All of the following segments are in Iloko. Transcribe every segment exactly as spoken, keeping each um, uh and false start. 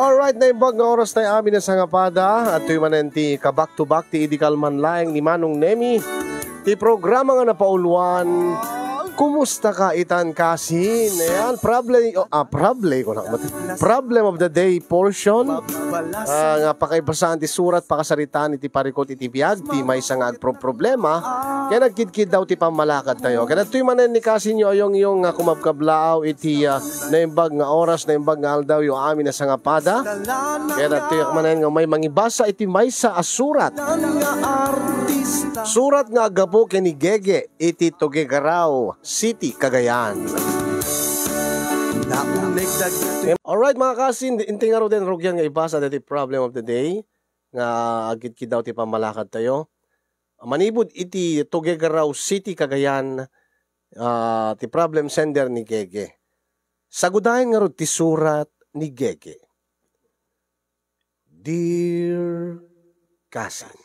Alright, naimbag nga oras tayo amin a sangapada. Adtoy manen ti ka-back to back ti idi kalman laeng ni Manong Nemi. Ti programa nga napauluan, Kumusta ka itan kasin? Ayan, problem, oh, ah, problem ko na. Problem of the day portion. Ah, nga pakaibasaan ti surat, pakasaritaan iti parikut iti biag, ti maysa nga agproproblema. Kaya nagkidkid daw ti pammalakad tayo. Kaya adtoy manen ni kasinyo ayong yung nga kumabkablaaw iti, ah, naimbag nga oras, naimbag nga aldaw, yo amin a sangapada. Kaya adtoy manen nga may mangibasa iti maysa a surat. Surat nga aggapu ken ni Gege iti Tuguegarao City, Cagayan. Alright, mga kasin, inti ngaruden rugian nga ibasa dati problem of the day nga agkidkiddaw ti pammalakad tayo. Manipud iti Tuguegarao City, Cagayan, ah, ti problem sender ni Gege. Sagudayen ngarud ti surat ni Gege. Dear Kasin.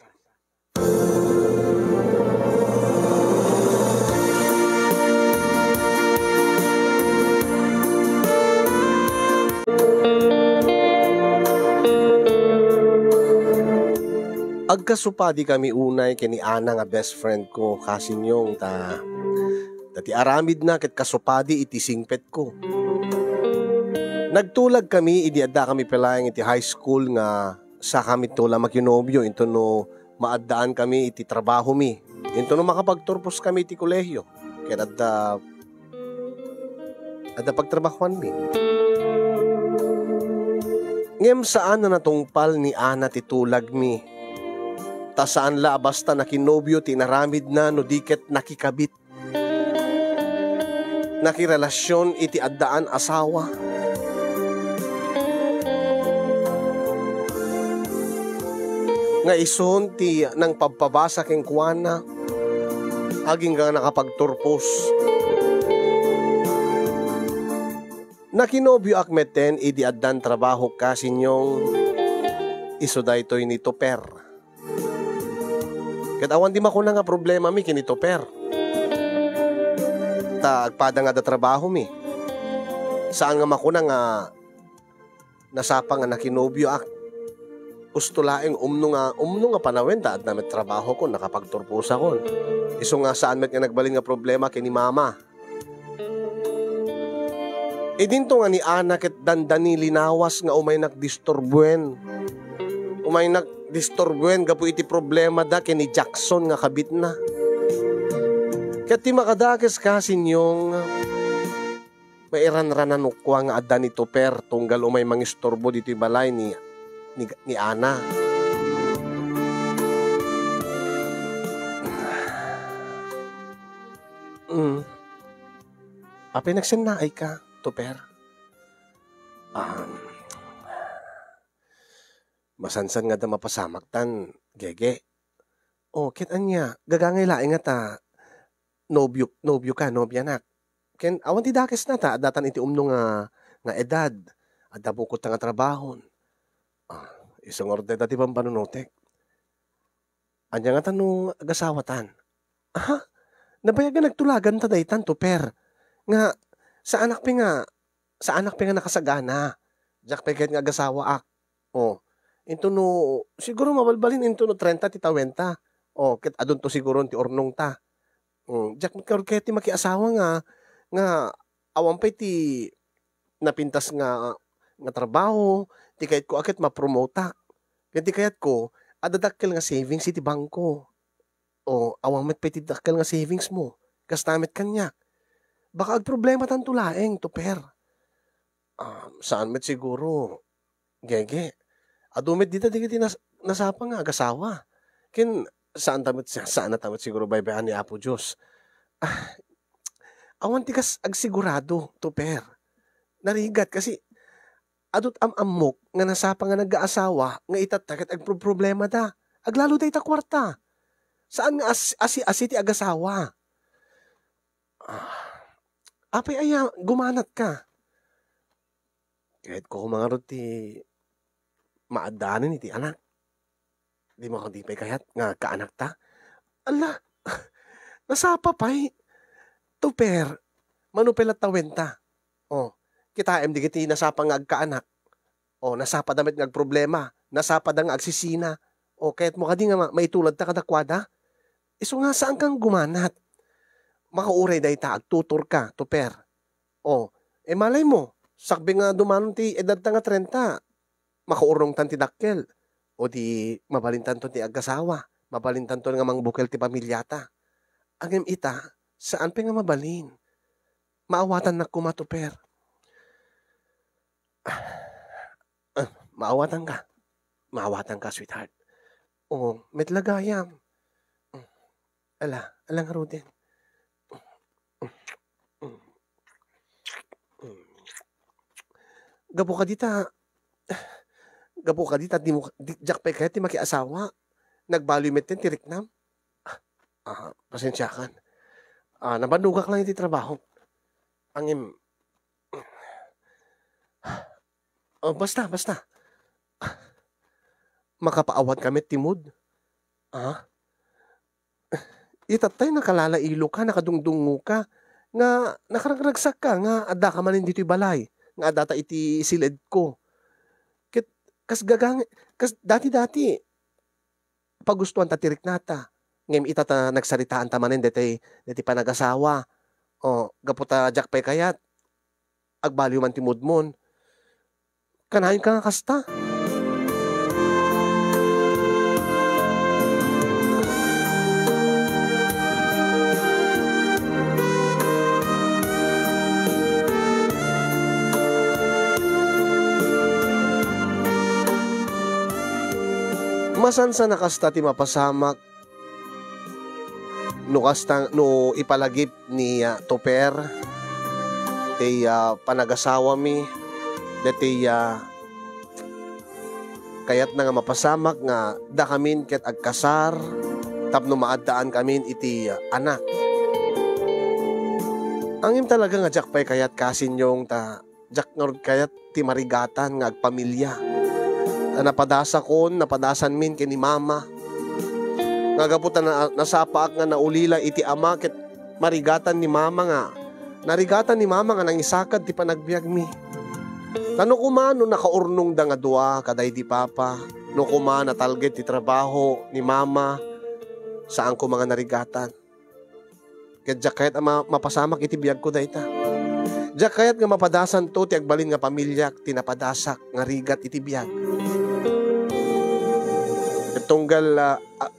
Agkasupadi kami unay ken ni Ana nga best friend ko, kasinyong ta, ta ti aramidna ket kasupadi iti singpetko. Nagtulag kami idi adda kami pelaeng iti high school nga sa kami to la makinobio intono maaddaan kami iti trabahomi, intono makapagturpos kami iti kolehio, ket adda, adda pagtrabahoanmi. Ngem saan a natungpal ni Ana ti tulagmi, ta saan la a basta nakinobio ti inaramidna no di ket nakikabit, nakirelasion iti addaan asawa. Nga isun ti nangpabpabasa kenkuana, agingga nakapagturpos. Nakinobioak metten idi addan trabahok, kasinyong, isu daytoy ni Toper. Ket awan ti makuna nga problemami ken ni Toper. Ta agpada nga adda trabahomi. Saan nga makuna nga nasapa nga nakinobioak. Usto laeng umno nga, umno nga panawen ta adda met trabahokon, nakapagturposakon. Isu nga saan met nga nagbalin nga problema ken ni Mama. Idinto nga ni Ana ket dandani linawas nga umaynak disturbuen. Umaynak disturbuen gapu iti problemada ken ni Jackson nga kabitna. Ket ti makadakes, kasinyong, mairanranan kua nga adda ni Toper tunggal umay mangisturbo ditoy balay ni, ni, ni Ana. Mm. Apay, nagsennaay ka, Toper? Um, masansan nga adda mapasamak tan, Gege. O, ket ania, gagangay laeng nga ta nobio, nobio ka, nobianak. Ken awan ti dakesna ta adda tan iti umno nga, nga edad. Adda bukod ta nga trabahon. Ah, isu ngarud dayta ti pampanunotek. Ania ngata no agasawatan? Aha? Nabayag nga nagtulagan ta daytan, Toper. Nga, saanak pay nga, saanak pay nga nakasagana. Diak pay ket nga agasawaak. O, intono, siguro mabalbalin intono trenta ti tawenta. O, ket adunto siguron ti urnongta. Mm, diak met ngarud kayat ti makiasawa nga, nga awan pay ti napintas nga, nga trabaho, ti kayatko a ket mapromoteak. Ket ti kayatko, adda dakkel nga savings iti bangko. O, awan met pay ti dakkel nga savings mo. Kasta met kaniak. Baka agproblematanto laeng, Toper. Ah, saan met siguro, Gege. Adu met dita dagiti nas-, nasapa nga agasawa. Ken saan ta met, sa-, saan ta met siguro baybay-an ni Apo Dios. Ah, awan ti kas agsigurado, Toper. Narigat kasi adut am-ammok nga nasapa nga nagaasawa nga itatta ket agproproblemada. Aglalo dayta kuarta. Saan nga as-, asi-asi ti agasawa. Ah, apay aya gumanat ka? Kayatko koma ngarud ti maaddanen iti anak. Di mo, di pay kayat nga agkaanakta? Ala, nasapa pay. Toper, mano pay latta wenta? O, kitaem dagiti nasapa nga agkaanak. O, nasapada met nga agproblema, nasapada nga agsisina. O, kayatmo kadi nga ma-, maituladta kadakuada? Isu nga, saan kang gumanat. Makauray dayta, agtuturka, Toper. O, e, malaymo, sakbay nga dumanon ti edadta nga trenta, makaurnongtan ti dakkel. O di, mabalintanto ti agasawa, mabalintanto nga mangbukel ti pamiliata. Ngem ita, saan pay nga mabalin. Maawatannak koma, Toper. Ah, maawatanka. Maawatanka, sweetheart. O, met la gayam. Ala, ala ngaruden. Gapu kadita, gapu kadita, di mo, di, diak pay kayat ti makiasawa. Nagbaliw met ti riknam. Ah, ah, pasensiakan. Ah, nabannogak lang iti trabaho. Ngem, oh, basta, basta. Makapaawat ka met ti mood. Ah? Itattay nakalalailo ka, nakadungdungngo ka, nga nakaragragsak ka, nga adda ka manen ditoy balay, nga adda ta iti siled ko. Ket kas gagang-, kas dati-dati, pagustuan ta ti riknata. Ngem ita ta nagsaritaan ta manen deti, deti panagasawa. O, gapu ta diak pay kayat, agbaliw man ti mood mon. Kanayon ka nga kasta. Masansan a kasta ti mapasamak no kasta, no ipalagip ni, ah, Toper, ti, ah, panagasawami, deti, ah, kayatna nga mapasamak nga dakamin ket agkasar tapno maaddaankamin iti, ah, anak. Ngem talaga nga diak pay kayat, kasinyong, ta diak ngarud kayat ti marigatan nga agpamilia. Ta napadasakon, napadasanmin ken ni Mama. Nga gapu ta na-, nasapaak nga naulila iti ama ket marigatan ni Mama nga, narigatan ni Mama nga nangisakad ti panagbiagmi. Ta no koma no nakaurnongda nga dua kadaydi Papa, no koma natalged ti trabaho ni Mama, saan koma nga narigatan. Ket diak kayat a ma-, mapasamak iti biagko dayta. Diak kayat nga mapadasanto ti agbalin nga pamiliak ti napadasak nga rigat iti biag. Ket tunggal, ah, ah,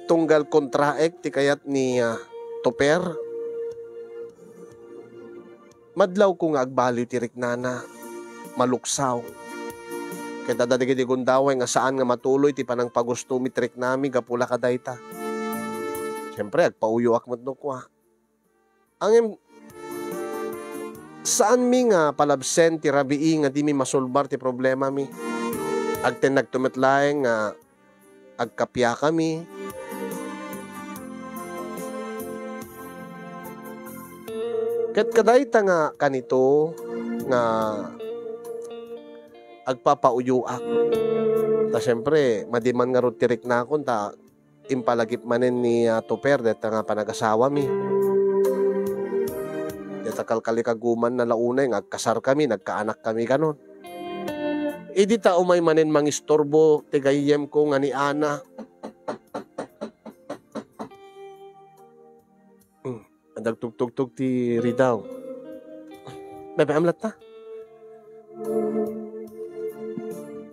tunggal kontraek ti kayat ni, ah, Toper, madlawko nga agbaliw ti riknana, maluksaw. Ket adda dagiti gundaway nga saan nga matuloy ti panangpagustomi ti riknami gapu la kadayta. Siempre, agpauyoak met no kua. Ngem, saanmi nga palabsen ti rabii nga dimi masolbar ti problemami. Agtennagto met laeng nga agkapiakami. Ket kadayta nga kanito nga agpapauyoak. Ta siempre, madi man ngarud ti riknakon ta impalagip manen ni, ah, Toper deta nga panagasawami. Deta kalkalikagumanna la unay nga agkasarkami, nagkaanakkami kanon. Idi ta umay manen mangistorbo ti gayyemko nga ni Ana. Hmm, adda agtugtugtog ti ridaw. Bebe, amlat ta?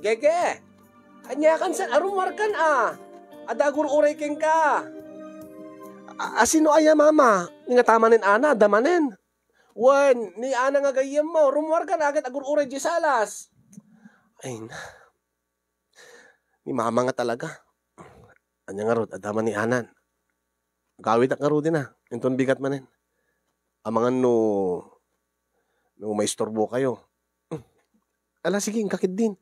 Gege! Ania kan san? Arummuarkan a. Adda agur-uray kenka. A, a, sino aya, Mama? Nga ta manen, Ana, adda manen. Wen, ni Ana nga gayyemmo, rummuarkan a ket agur-uray diay salas. Ay, na. Ni Mama nga talaga. Ania ngarud, adda man ni Anan. Agawidak ngaruden a, inton bigat manen. Amangan no, no maistorbokayo. Ala, sige, inka ketdin.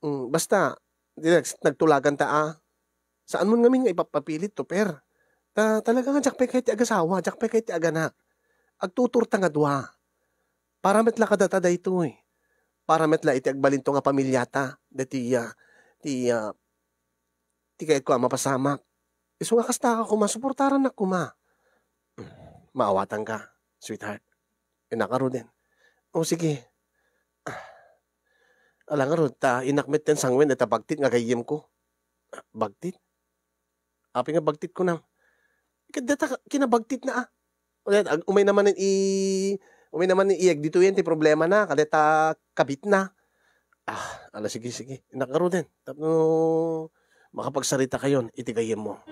Mm, basta, di, nag-, nagtulaganta a. Saanmon ngamin nga ipapapilit, Toper. Ta, talaga nga diak pay kayat ti agasawa, diak pay kayat ti aganak. Agtuturta nga dua. Para met la kadata daytoy. Para met la iti agbalinto nga pamiliata, daytoy, ah, ti, ah, ti kayatko a mapasamak. Isu nga kasta ka koma, suportarannak koma. Maawatanka, sweetheart. Innak ngaruden. O, sige. Ah. Ala ngarud ta, innak met ten sanguen dayta bagtit nga gayyemko. Bagtit? Apay nga bagtit kunam? Ket dayta kinabagtitna, a. Ket ag-, umay na manen i-, umay na manen iyeg ditoyen ti problemana, kadayta kabitna. Ah, ala, sige, sige. Innak ngaruden. Tapno makapagsarita kayon iti gayyemmo.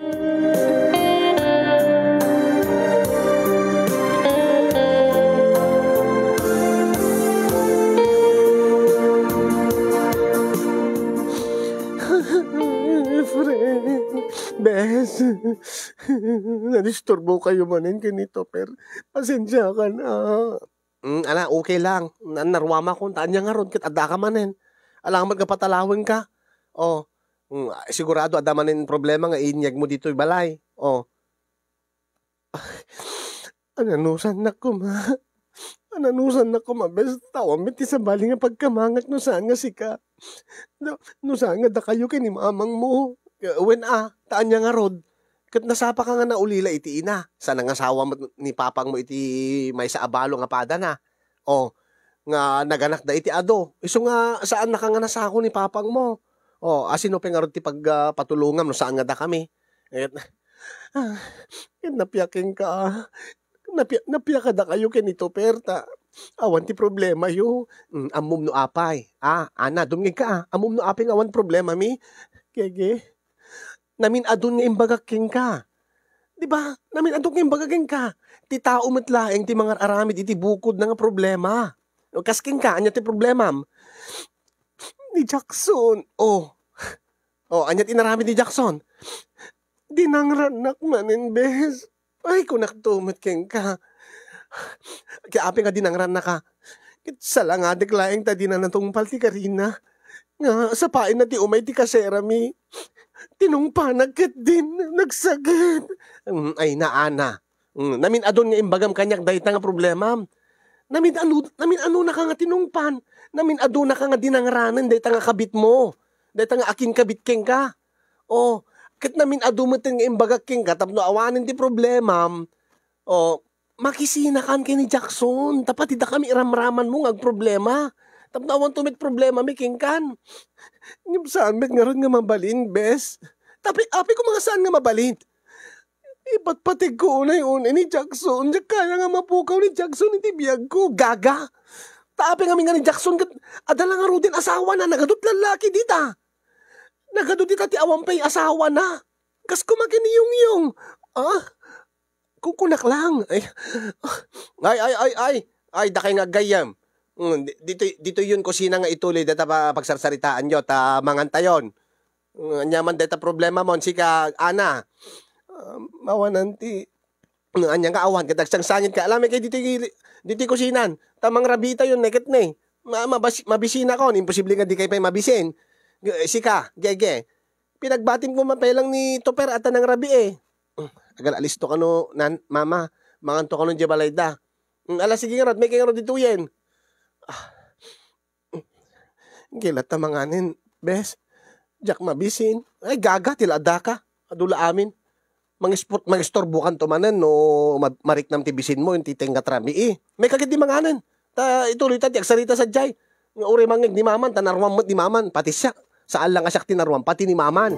Efren, bes, nadisturbo kayo manen ken ni Toper. Pasensiakan, a. Mm, ala, okay lang. Na-, naruamakon, ta ania ngarud, ket addaka manen. Ala met nga patalawenka. Oh, mm, sigurado adda manen problema nga inyegmo ditoy balay. Oh. Ananusannak koma. Ananusannak koma, bes, ta awan met ti sabali nga pagkamangak no saan nga sika. No, no saan nga dakayo ken ni mamangmo. Wen a, ta ania ngarud. Ket nasapaka nga naulila iti ina. Sa nangasawa met ni papangmo iti maysa a balo nga padana. O, nga naganakda iti adu. Isu nga saannaka nga nasako ni papangmo. O, asino pay ngarud ti pag-, ah, patulongam no saan nga dakami? Ket, ah, ket napiak kenka, ah. Napia-, napiak kadakayo ken ni Toper ta awan ti problemayo. Mm, ammom no apay. Ah, Ana, dumngegka, ah. Ammom no apay nga awan problemami? Gege, namin-adun nga imbagak kenka. Di ba? Namin-adun nga imbagak kenka. Ti tao met laeng ti mangar-aramid iti bukodna nga problema. O, kas kenka, ania ti problemam? Ni Jackson. Oh. Oh, ania ti inaramid ni Jackson? Dinangrannak manen, bes. Ay, kunakto met kenka. Ket apay nga dinangrannaka? Ket salangadek laeng ta dina natungpal ti karina. Nga, sapaenna ti umay ti kaserami. Tinungpanak ket din, nagsakit. Mm, ay, Ana. Mm, namin-adun nga imbagam kaniak dayta nga problemam. Namin-anu-, namin-anunaka nga tinungpan. Namin-adunaka nga dinangranen dayta nga kabitmo. Dayta nga akinkabit kenka. O, ket namin-adu metten nga imbagak kenka tapno awanen ti problemam. O, makisinakan ken ni Jackson. Ta pati dakami iramramanmo nga agproblema. Tapno awan to met problemami kenkan. Ngem saan met ngarud nga mabalin, bes. Tapi, apay koma nga saan nga mabalin? Ipatpategko unay-unay ni Jackson. Diak kaya nga mapukaw ni Jackson iti biagko. Gaga! Ta apay ngamin nga ni Jackson ket adda la ngaruden asawana, nagadut lallaki dita. Nagadut dita ti awan pay asawana. Kas koma ken ni Yongyong. Ah? Kukunak lang. Ay. Ay, ay, ay, ay. Ay, dakay nga aggayyem. Mm, di-, ditoy, ditoy yon kusina nga ituloy dayta pa-, pagsarsaritaanyo, ta mangantayon. Mm, ania man dayta problemamon, sika, Ana? Um, awanan ti, mm, ania nga awan, ket agsangsangit ka. Alam, kay ditoy, ditoy kusinan. Ta mangrabiitayon, neket ne. Ma-, mabas-, mabisinakon, imposible nga dikay pay mabisin. G-, sika, Gege. Pinagbatim koma pay lang ni Toper, ata nangrabii. Mm, agal alisto kano, nan-, mama. Manganto kano diay balayda. Mm, ala, sige ngarud, maikay ngarud ditoyen. Ah. Gila ta manganen, bes. Diak mabisin. Ay, gaga, ti la addaka. Adu la amin. Mangisput-, mangistorbokanto manen no ma-, mariknam ti bisinmo, iti tengnga ti rabii. Maikay ketdi manganen. Ta ituloyta ti agsarita sadiay. Nga uray mangngeg ni maman, ta naruam met ni maman, pati siak. Saan lang a siak ti naruam, pati ni maman.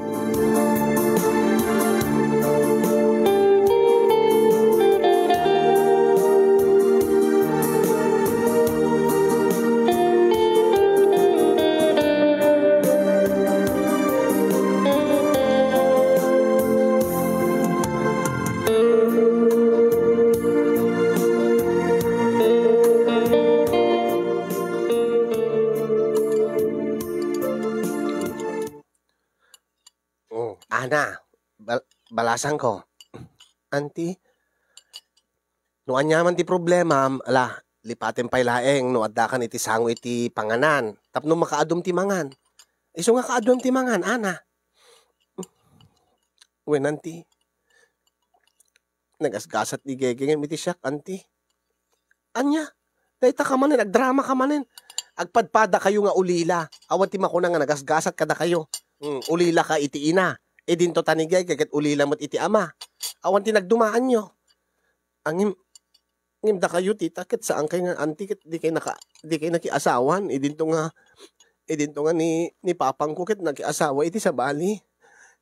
Oh, Ana, bal-, balasangko. Auntie, no aniaman ti problemam, ala, lipatem pay laeng no addakan iti sango iti panganan. Tapno makaadum ti mangan. Isu nga kaadum ti mangan, Ana. Wen, Auntie. Nagasgasat ni Gege ngem iti siak, Auntie. Ania? Dayta ka manen, agdrama ka manen. Agpadpada kayo nga ulila. Awan ti makuna nga nagasgasat kadakayo. Mm, ulila ka iti ina. Idinto ta ni Gege ket ulila met iti ama. Awan ti nagdumaanyo. Angim, ngem dakayo, tita, ket saan kay nga, Auntie, ket di kay naka-, di kay nakiasawan. Idinto nga, Idinto nga ni, ni papangko ket nakiasawa iti sabali.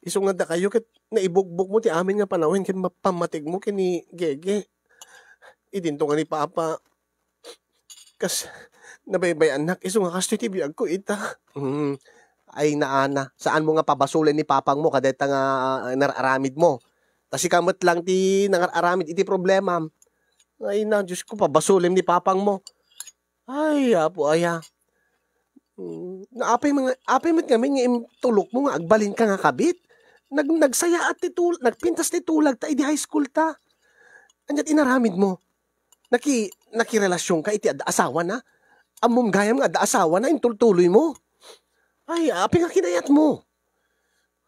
Isu nga dakayo ket naibugbogmo ti amin nga panawen ken ma-, pammategmo ken ni Gege. Idinto nga ni Papa, kas nabaybay-annak, isu nga kastoy ti biagko ita. Mm. Ay, naana, saanmo nga pabasolen ni papangmo kadayta nga, ah, nar-aramidmo. Ta sika met lang ti nangar-aramid iti problemam. Ay na, Diyos ko, pabasolem ni papangmo. Ay, Apo aya. Mm, apay met nga, apay met ngamin nga intulokmo nga agbalinka nga kabit? Nag-, nagsayaat ti tul-, nagpintas ti tulagta idi high school ta. Ania't inaramidmo? Naki-, nakirelasionka iti adda asawana? Ammom gayam nga adda asawana, intultuloymo? Ay, apay nga kinayatmo?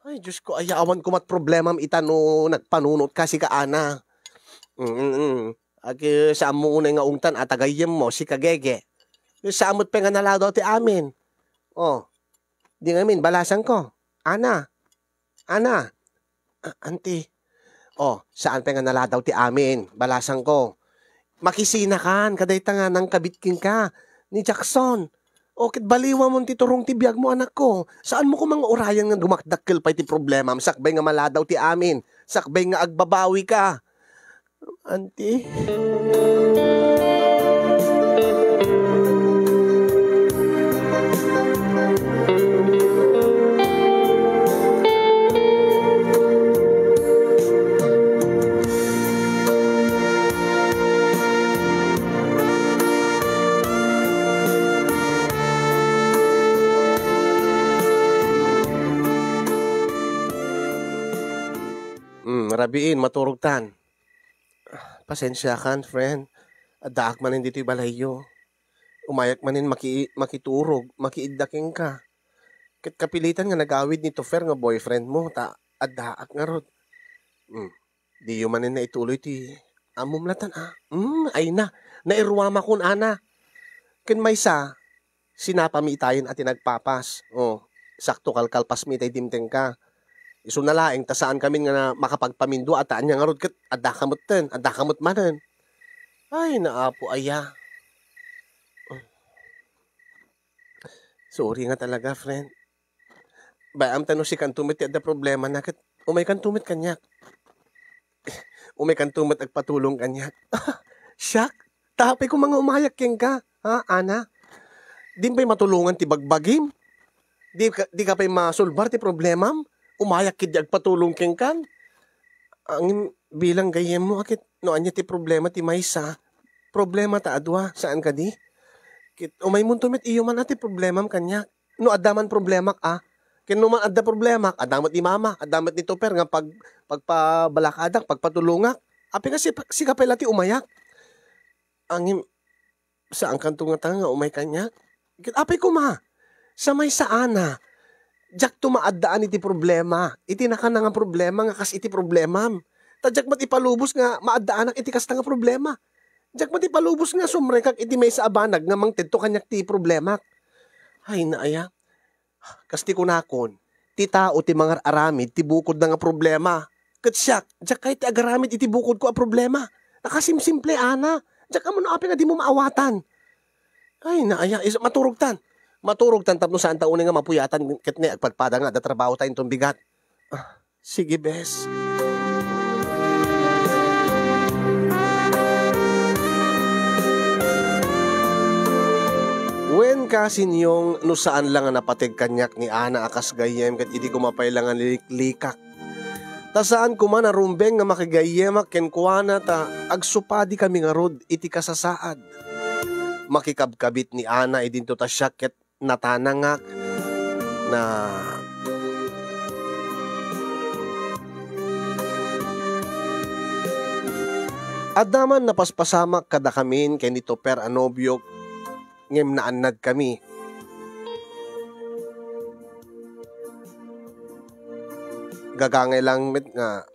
Ay, Diyos ko, aya, awan koma't problemam ita no nagpanunotka, sika Ana. Mm, mm. Ag, eh, saanmo unay nga ungtan a tagayyemmo, sika Gege. Saan met pay nga naladaw ti amin? Oh, di ngamin, balasangko. Ana, Ana. Ah, anti. Oh, saan pay nga naladaw ti amin, balasangko. Makisinakan kadayta nga nangkabit kenka ni Jackson. O, ket baliwamon ti turong ti biagmo, anakko. Saanmo koma nga urayan nga gumakdakkel pay ti problemam sakbay nga maladaw ti amin, sakbay nga agbabawika. Anti? Mm, rabiin, maturogtan. Pasensiakan, friend. Addaak manen ditoy balayyo. Umayak manen maki-, makiturog, makiidda kenka. Ket kapilitan nga nagawid ni Tofer nga boyfriend mo, ta addaak ngarud. Mm. Diyo manen naituloy ti ammom latan, ah. Mm, ay na, nairuamakon, Ana. Ken maysa, sinapami itayen a ti nagpapas. Oh, sakto kalkalpasmi itay dimtengka. Isuna laeng ta saankamin nga makapagpamindua ta ania ngarud ket addaka metten, addaka met manen. Ay, naapo aya. Sorry nga talaga, friend. Bay-am ta no sikanto met ti adda problemana ket umaykanto met kaniak. Umaykanto met agpatulong kaniak. Siak? Ta apay koma nga umayak kenka, ha, Ana? Dim pay matulongan ti bagbagim? Di ka, di ka pay masolbar ti problemam? Umayak ketdi agpatulong kenkan? Ngem bilang gayyemmo a ket no ania ti problema ti maysa, problema ta a dua, saan kadi? Ket umaymonto met iyo man a ti problemam kaniak. No adda man problemak a, ken no man adda problemak, adda met ni mama, adda met ni Toper nga pag-, pagpabalakadak, pagpatulongak. Apay nga si-, sika pay la ti umayak? Ngem, saankanto ngata nga umay kaniak? Ket apay koma? Sa maysa, Ana, diakto maaddaan iti problema, iti nakanna nga problema nga kas iti problemam. Ta diak met ipalubos nga maaddaanak iti kasta nga problema. Diak met ipalubos nga sumrekak iti maysa a banag nga mangtedto kaniak ti problemak. Ay, naaya. Kas ti kunakon, ti tao ti mangar-aramid ti bukodna nga problema. Ket siak, diak kayat ti agaramid iti bukodko a problema. Nakasimsimple, Ana. Diak ammo no apay nga dimo maawatan. Ay, naaya, is-, maturogtan. Maturogtan tapno saanta unay nga mapuyatan ket ne agpadpada nga adda trabaho ta inton bigat. Ah, sige, bes. Wen, kasinyong, no saan la nga napateg kaniak ni Ana a kas gayyem ket idi koma pay la nga liliklikak. Ta saan koma narumbeng nga makigayyemak kenkuana ta agsupadikami ngarud iti kasasaad. Makikabkabit ni Ana idinto ta siak ket natanangak, na adda man napaspasamak kadakamin ken ni Toper a nobiok, ngem naannadkami. Gagangay lang met nga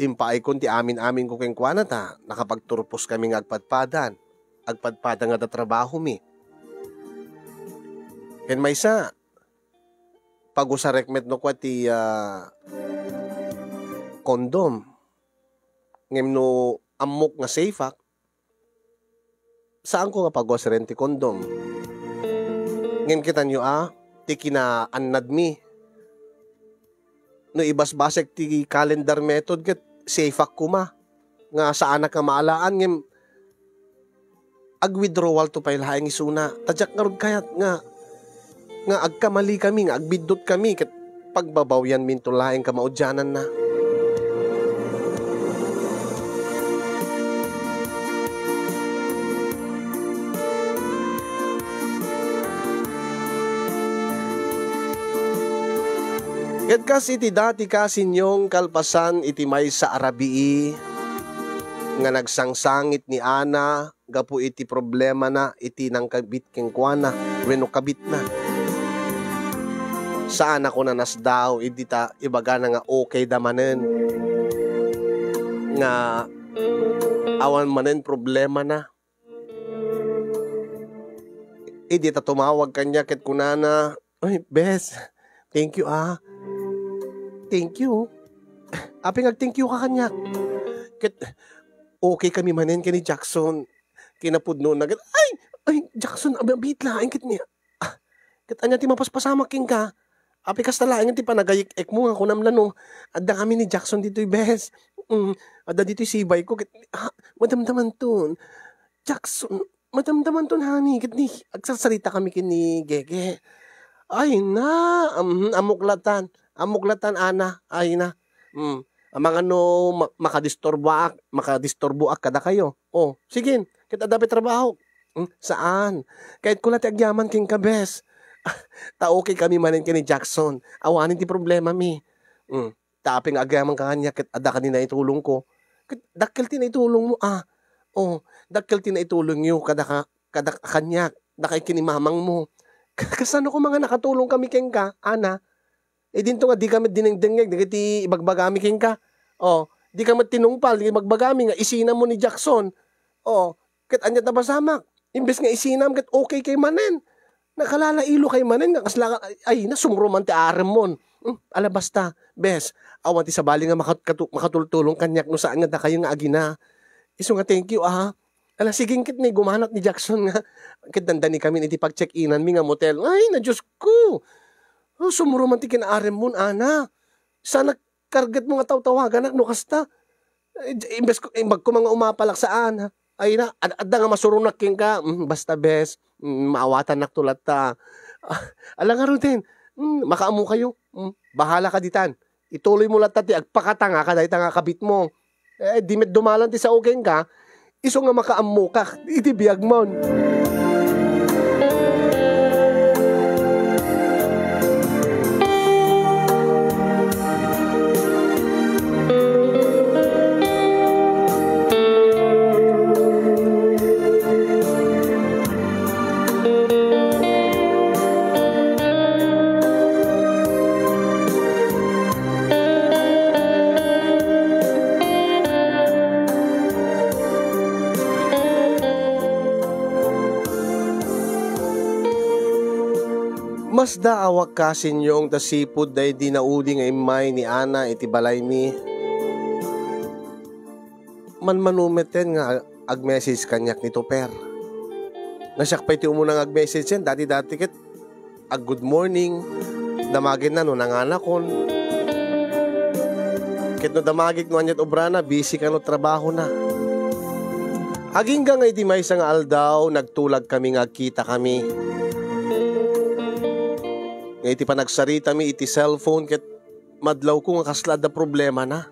impaaykon ti amin-aminko kenkuana ta nakapagturposkami nga agpadpadan, agpadpada nga adda trabahomi. Ken maysa, pagusarek met no kua ti, ah, condom. Ngem no ammok nga safeak, saanko nga pagusaren ti condom. Ngem kitanyo a, ti kinaannadmi. No ibasbasek ti calendar method ket safeak koma nga saanak nga maalaan ngem ag-withdrawal to pay laeng isuna. Ta diak ngarud kayat nga, nga agkamalikami, nga agbiddutkami ket pagbabawianminto laeng kamaudiananna. Ket kas iti dati, kasinyong, kalpasan iti maysa a rabii nga nagsangsangit ni Ana gapu iti problemana iti nangkabit kenkuana wenno kabitna. Saan a kona nasdaaw idi ta ibagana nga okayda manen, nga awan manen problemana. Idi ta tumawag kaniak ket kunana, "Ay, bes, thank you, ah. Thank you. Apay nga ag-thank you ka kaniak?" Ket okay kami manen ken ni Jackson. Kinapudnona ket, "Ay, ay, Jackson, abi-, abiit laeng ket ni, ah, ket ania ti mapaspasamak kenka? Apay kasta laeng ti panagayek-ekmo nga kunam la no, adda kami ni Jackson ditoy, bes. Mm, adda ditoy sibayko ket, ah, madamdamanton. Jackson, madamdamanton, honey, ket ni, agsarsarita kami ken ni Gege." "Ay na, mhm, ammok latan. Ammok latan, Ana. Ay na. Mm, amangan no ma-, makadisturboak, makadisturboak kadakayo. O, sige, ket adda pay trabahok." "Hmm, saan. Kayatko la ti agyaman kenka, bes. Ta okay kami manen ken ni Jackson. Awanen ti problemami. Hmm, ta apay nga agyamanka kaniak ket adda kadi naitulongko?" "Ket dakkel ti naitulongmo, ah. O, dakkel ti naitulongyo kadaka, kada kaniak, dakayo ken ni mamangmo." "Kasano koma nga nakatulong kami kenka, Ana? Idinto nga dika met dinengdengngeg dagiti ibagbagami kenka. O, dika met tinungpal dagiti ibagbagami nga isinammo ni Jackson. O, ket ania ta pasamak? Imbes nga isinam ket okay kay manen. Nakalalailo kay manen nga kasla, ay, ay, na, sumro man ti aremmon. Hmm, ala, basta, bes, awan ti sabali nga makat-, katu-, makatultulong kaniak no saan nga dakayo nga agina. Isu nga thank you, ah." Ala, sige ket ni, gumanat ni Jackson nga ket dandani kami iti pag-check-inanmi nga motel. Ay, na, Diosko! O, sumro man ti kinaaremmon, Ana. Sana kargetmo nga tawtawaganak no kasta. Eh, imbes ko, imbag ko nga umapalak saan, ha? Ay na, ad-, adda nga masuronak kenka. Mm, basta, bes, mm, maawatannakto latta. Ah, ala ngaruden, mm, makaammokayo. Mm, bahalaka ditan. Ituloymo latta ti agpakatanga kadayta nga kabitmo. Eh, di met dumalan ti sao kenka, isu nga makaammokak iti biagmon. Masdaawak, kasinyong, ta sipud daydi naudi nga immay ni Ana iti balaymi. Manmano meten nga ag-message kaniak ni Toper. Nasiak pay ti umuna nga ag-message-en, dati-dati ket ag-good morning, damagenna no nanganakon. Ket no damagek no aniat obrana, busy kano trabahona. Agingga nga iti maysa nga aldaw, nagtulagkami nga agkitakami. Nga iti panagsaritami iti cellphone, ket madlawko nga kasla adda problemana.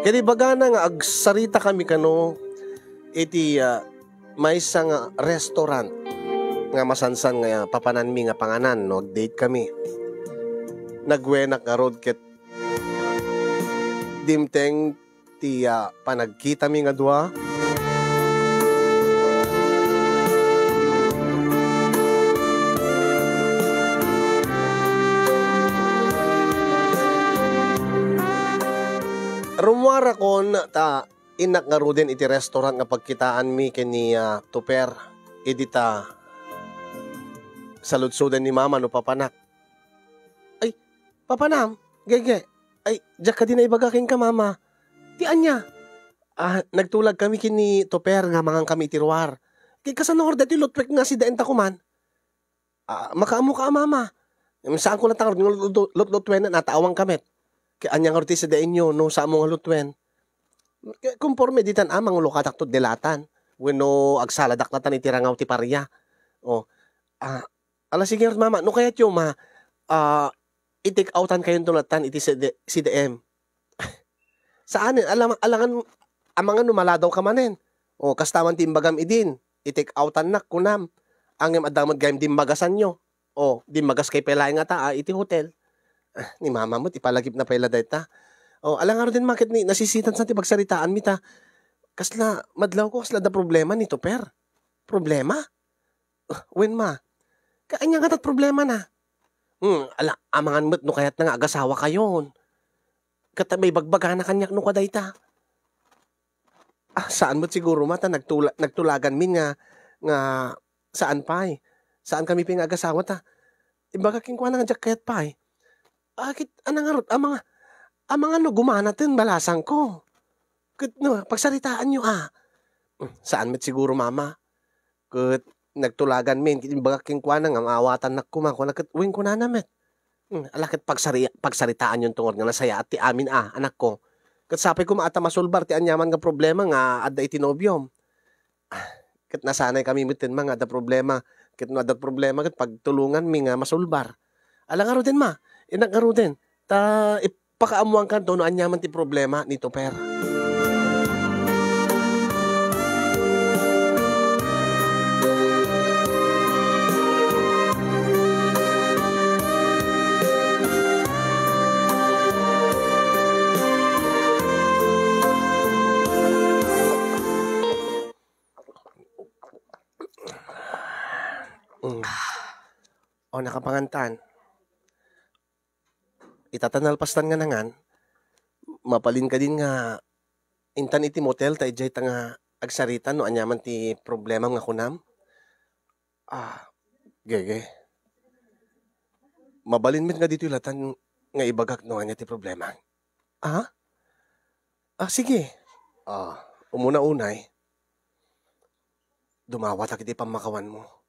Ket ibagana nga agsaritakami kano iti, ah, maysa nga restaurant nga masansan nga papananmi nga panganan no agdate kami. Nagwenak ngarud ket dimteng ti, ah, panagkitami nga dua. Rummuarakon ta innak ngaruden iti restaurant nga pagkitaanmi ken ni, ah, Toper. Idi ta saludsoden ni Mama no papanak. Ay, papanam, Gege. Ay, diak kadi naibaga kenka, Mama. Ti ania? Ah, nagtulagkami ken ni Toper nga mangankami iti ruar. Ket kasano ngarud daytoy lutwek nga sidaenta koman? Ah, makaammoka a mama. Em, saanko latta ngarud nga lut-, lut-, lutlutuenan, a, ta awanka met. Ket ania ngarud ti sadiaenyo no saanmo nga lutuen? Ket konforme ditan a mangulukatakto dilatan wenno agsaladak latan iti rangaw ti paria. O, ah, ala, sige ngarud, mama, no kayatyo, ma, ah, i-take outan kayonto latan iti C D, C D M. Saanen, alam-, alangan, amangan no maladawka manen. O, kasta man ti imbagam idin, i-take outannak, kunam. Ngem adda met gayam dimmagasanyo. O, dimmagaskay pay laeng ngata a iti hotel. Ah, ni mama met, ipalagipna pay la dayta. O, ala ngaruden, ma, ket ni nasisitan sa ti pagsaritaanmi ta. Kasla, madlawko, kasla adda problema ni Tuper. Problema? Ah, wen, ma. Ka-, ania ngata ti problemana? Hmm, ala, amangan met no kayatna nga agasawakayon. Ket ta maibagbagana kaniak no kadayta. Ah, saan met siguro, ma, ta nagtula-, nagtulaganmin nga, nga saan pay. Saankamin pay nga agasawa ta. Imbagak kenkuana nga diak kayat pay. Ah, ket, ania ngarud, amangan, amangan no gumanaten balasangko. Ket no, pagsaritaanyo, a. Hmm, saan met siguro, mama. Ket nagtulaganmin, ket imbagak kenkuana nga maawatannak koma, kuna ket wen kunana met. Hmm, ala ket pagsari-, pagsaritaanyonto ngarud nga nasayaat ti amin a, anakko. Ket sapay koma a ta masolbar ti aniaman nga problema nga adda iti nobiom. Ah, ket nasanaykami metten, ma, nga adda problema. Ket no adda problema ket pagtulonganmi nga masolbar. Ala ngaruden, ma, innak ngaruden. Ta ip-, pakaammoankanto no aniaman ti problema ni Tuper. Mm. O, nakapangantan. Ita ta nalpastan nga nangan, mabalin kadin nga intan iti motel ta idiay ta nga agsarita no aniaman ti problemam nga kunam? Ah, Gege. Mabalin met nga ditoy latan nga ibagak no ania ti problema. Ah? Ah, sige. Ah, umuna unay, dumawatak iti pammakawanmo.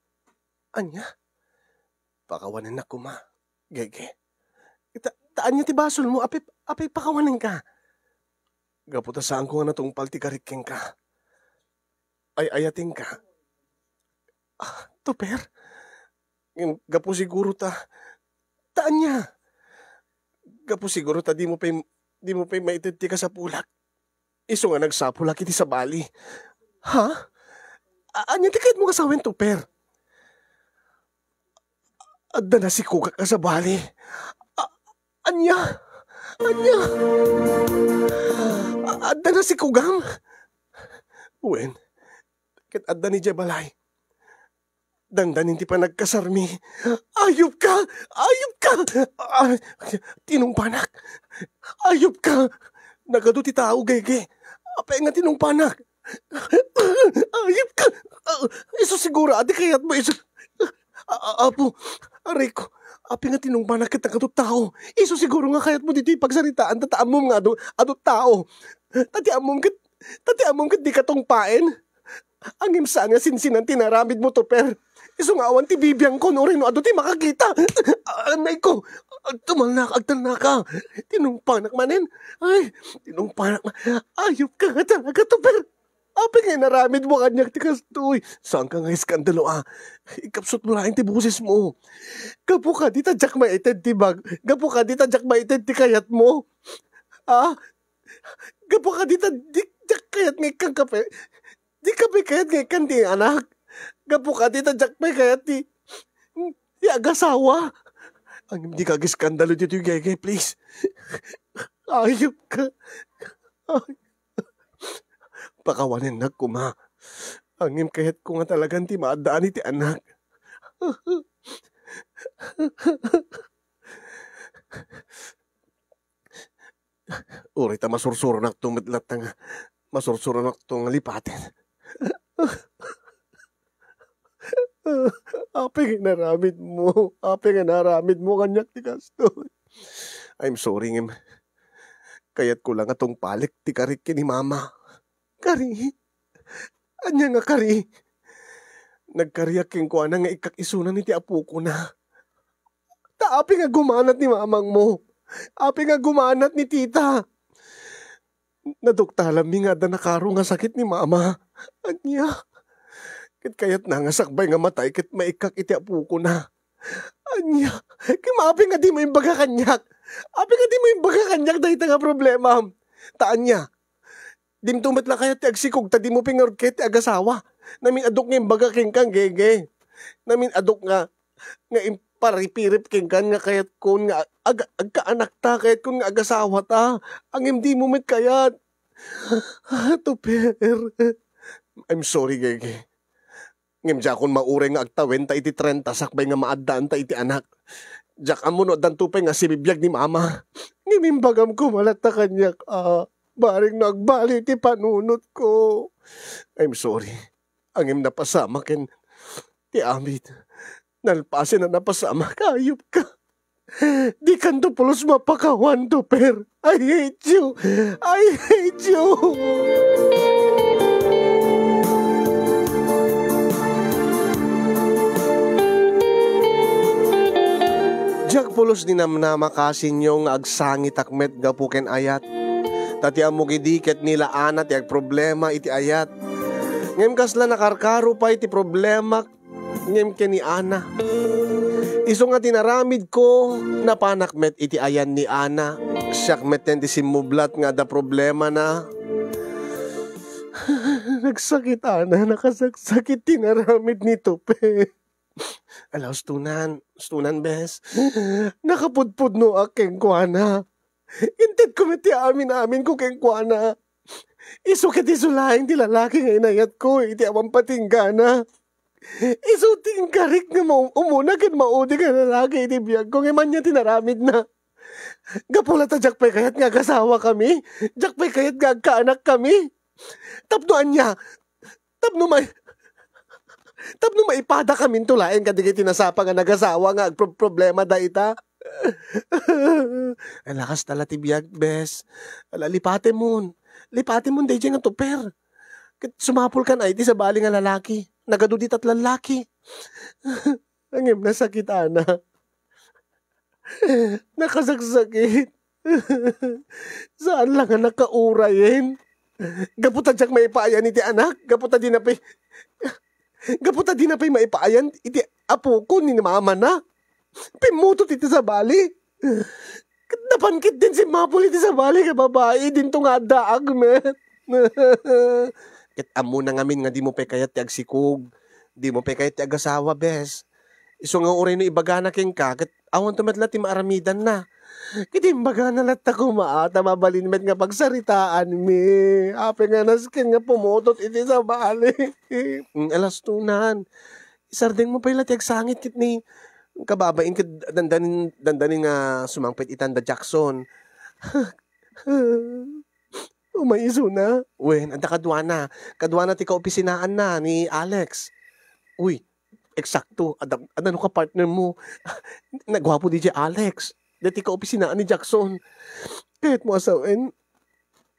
Ania? Pakawanennak koma, Gege. Ta, ta ania ti basolmo? Apay, apay pakawanenka? Gapu ta saanko nga natungpal ti karik kenka. Ay-ayatenka. Ah, Tuper? Ngem gapu siguro ta, ta ania? Gapu siguro ta dimo pay, dimo pay maited ti kasapulak. Isu nga nagsapulak iti sabali. Ha? A-, ania ti kayatmo nga sawen, Tuper? Adda nasikogak a sabali. A-, ania? Ania? A-, adda nasikogam? Wen, ket adda ni diay balay. Dandanin ti panagkasarmi. Ayupka! Ayupka! Ah, tinungpanak! Ayupka! Nagadu ti tao, Gege. Apay nga tinungpanak? Ayupka! Ah, isu siguro a ti kayatmo, isu. A-, a-, Apo, Ariko, apay nga tinungpanak ket nagadu ti tao? Isu siguro nga kayatmo ditoy pagsaritaan, ta, ta ammom nga adu, adu ti tao. Ta ti ammom ket, ta ti ammom ket dika tungpaen. Ngem saan nga sinsinan ti inaramidmo, Tuper. Isu nga awan ti bibiangko no uray no adu ti makakita. Anayko, agtumalnak, agtalnaka. Tinungpanak manen. Ay, tinungpanak ma-, ayupka nga talaga, Tuper. Apay nga inaramidmo kaniak ti kastoy? Saanka nga iskandalo, a. Ikapsutmo laeng ti bosesmo. Gapu kadi ta diak maited ti bag-, gapu kadi ta diak maited ti kayatmo. A? Gapu kadi ta di-, diak kayat nga ikkanka pay, dika pay kayat nga ikkan ti anak. Gapu kadi ta diak pay kayat ti, ti agasawa. Ngem dika agiskandalo ditoy, Gege, please. Ayupka. Ay. Pakawanennak koma. Ngem kayatko nga talagan ti maaddaan iti anak. Uray ta masursuronakto met latta nga, masursuronakto nga lipaten. Apay nga inaramidmo? Apay nga inaramidmo kaniak ti kastoy? I'm sorry, ngem kayatko la nga tungpalek ti karik ken ni Mama. Kari? Ania nga kari? Nagkariak kenkuana nga ikkak isunan iti apokona. Ta apay nga gumanat ni mamangmo? Apay nga gumanat ni tita? Naduktalanmi nga adda nakaro nga sakit ni mama. Ania? Ket kayatna nga sakbay nga matay ket maikkak iti apokona. Ania? Ngem apay nga dimo imbaga kaniak? Apay nga dimo imbaga kaniak dayta nga problemam? Ta ania? Dimto met la kayat ti agsikog ta dimo pay ngarud kayat ti agasawa. Namin-adok nga imbaga kenka, Gege. Namin-adok nga, nga imparipirip kenka nga kayatkon nga ag-, agkaanakta, kayatkon nga agasawata. Ngem dimo met kayat. Tuper. I'm sorry, Gege. Ngem diakon mauray nga agtawen ta iti trenta sakbay nga maaddaanta iti anak. Diak ammo no addanto pay nga sibibiag ni mama. Ngem imbagam koma latta kaniak a, bareng no agbaliw ti panunotko. I'm sorry. Ngem napasamak ken ti amin. Nalpasen a napasamak, ayupka. Dikanto pulos mapakawan, Tuper. I hate you. I hate you. Diak pulos ninamnama kasinyo nga agsangitak met gapu ken ayat. Ta ti ammok idi ket ni la Ana ti agproblema iti ayat. Ngem kasla nakarkaro pay ti problemak ngem ken ni Ana. Isu nga tinaramidko, napanak met iti ayan ni Ana. Siak metten ti simmublat nga adda problemana. Nagsakit, Ana, nakasaksakit ti naramid ni Tupe. Ala, ustonan, ustonan, bes. Nakapudpudnoak kenkuana. Intedko met ti amin-aminko kenkuana. Isu ket isu laeng ti lalaki nga inayatko iti awan patinggana. Isu ti inkarik nga mau-, umuna ken maudi nga lalaki iti biagko, ngem ania ti naramidna? Gapu la ta diak pay kayat nga agasawakami, diak pay kayat nga agkaanakkami. Tapno ania? Tapno may-, tapno maipadakaminto laeng kadagiti nasapa nga nagasawa nga agproproblema dayta? Ala, kasta la ti biag, bes. Ala, lipatemon. Lipatemon daydiay nga tuper. Ket sumapulkan ay ti sabali nga lalaki. Nagadu ditat lallaki. Ngem nasakit, Ana. Nakasaksakit. Saan la nga nakaurayen. Gapu ta diak maipaayan iti anak, gapu ta dina pay, gapu ta dina pay maipaayan iti apoko ni mamana. Pimmutot iti sabali. Ket napan ketdin simmapul iti sabali nga babai, dinto nga addaak met. Ket ammona ngamin nga dimo pay kayat ti agsikog, dimo pay kayat ti agasawa, bes. Isu nga uray no ibagana kenka, ket awanto met la ti maaramidanna. Ket imbagana latta koma, ta mabalin met nga pagsaritaanmi. Apay nga nasken nga pumutot iti sabali. Mm, ala, ustonan. Isardengmo pay la ti agsangit ket ni kababain ket dandanin, dandanin nga sumangpet itan da Jackson. Umay isuna? Wen, adda kaduana. Kaduana ti kaopisinaanna ni Alex. Uy, eksakto. Adda, adda no ka partner mo. Naguapo didiay Alex. Dati kaopisinaan ni Jackson. Kayatmo a sawen,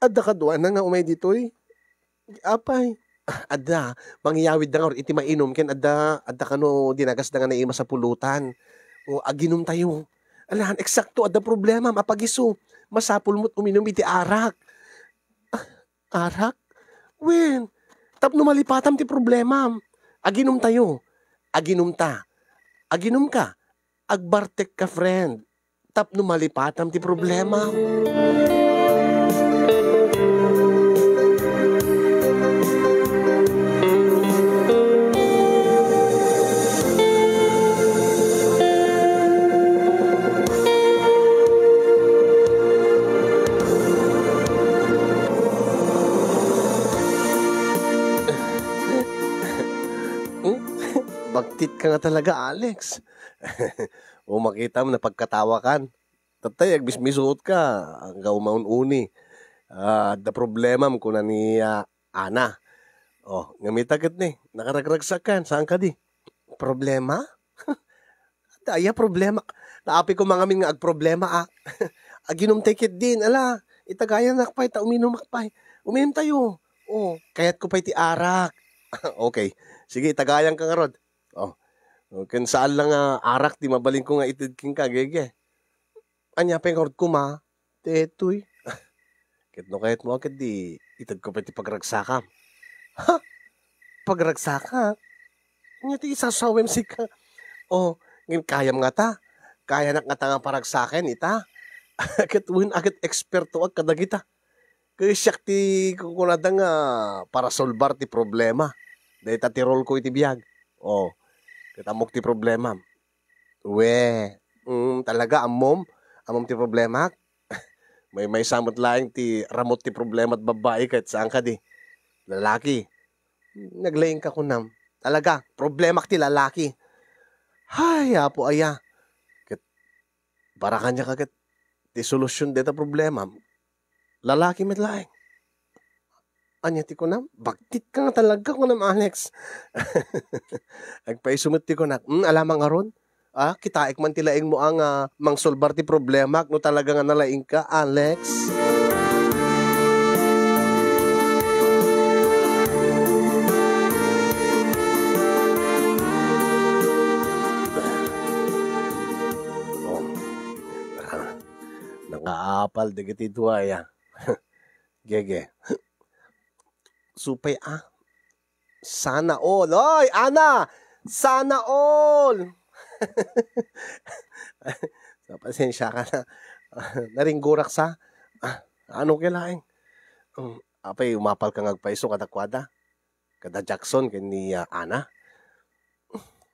adda kaduana nga umay ditoy? Apay? Adda, mangiyawidda ngarud iti mainum ken adda, adda kano dinagasda nga naimas a pulutan. O, aginumtayo. Alan, eksakto, adda problemam a pagisu. Masapul met uminum iti arak. Ah, arak? Wen, tapno malipatam ti problemam. Aginumtayo. Aginumta. Aginumka. Agbartekka, friend. Tapno malipatam ti problema. Hmm? Bagtit ka nga talaga, Alex. O, makitam, napagkatawakan. Tatay, agmismisuot ka, anggaw maun-uni. Ah, adda problemam, kuna ni, ah, Ana. O, ngem ita ket ni, nakaragragsakan, saan kadi? Problema? Adda aya problema? Naapay ko mangamin nga agproblema, ah. Aginumtay ketdin, ala, itagayanak pay, ta uminumak pay. Uminumtayo. O, kayatko pay ti arak. Okay, Sige, itagayangka ngarud. Oh. Oh, ken saan lang nga arak ti mabalinko nga ited kenka, Gege. Ania pay ngarud koma? Daytoy. Ket no kayatmo, ket di itedko pay ti pagragsakam. Ha? Pagragsakak? Ania ti isasawem sika? Oh, ngem kayam ngata? Kayanak ngata nga paragsaken ita? Ket wen a ket ekspertoak kadagita. Ket siak ti kunkunada nga parasolbar ti problema. Dayta ti role ko iti biag. Oh, ket ammok ti problemam. We, mm, talaga ammom? Ammom ti problemak? Maymaysa met laeng ti ramut ti problema ti babbai ket saan kadi? Lalaki. Naglaingka kunam. Talaga, problemak ti lalaki. Hay, Apo aya. Ket para kaniak ket ti solusyon dayta problemam, lalaki met laeng. Ania ti kunam? Bagtitka nga talaga, kunam, Alex. Agpaiso met ti kunak. Hmm, ala man ngarud? Ah, kitaek man ti laingmo a nga mangsolbar ti problemak no talaga nga nalaingka, Alex. Oh. Nakaapal dagiti dua, ya. Gege. Supay, ah. Sana all. Oy, Ana! Sana all! Pasensya ka na. Naringgurak sa. Ah, ano kaya laeng? Um, apay, umapal ka nga agpaiso kadakwada? Kada Jackson, ken ni, ah, Ana?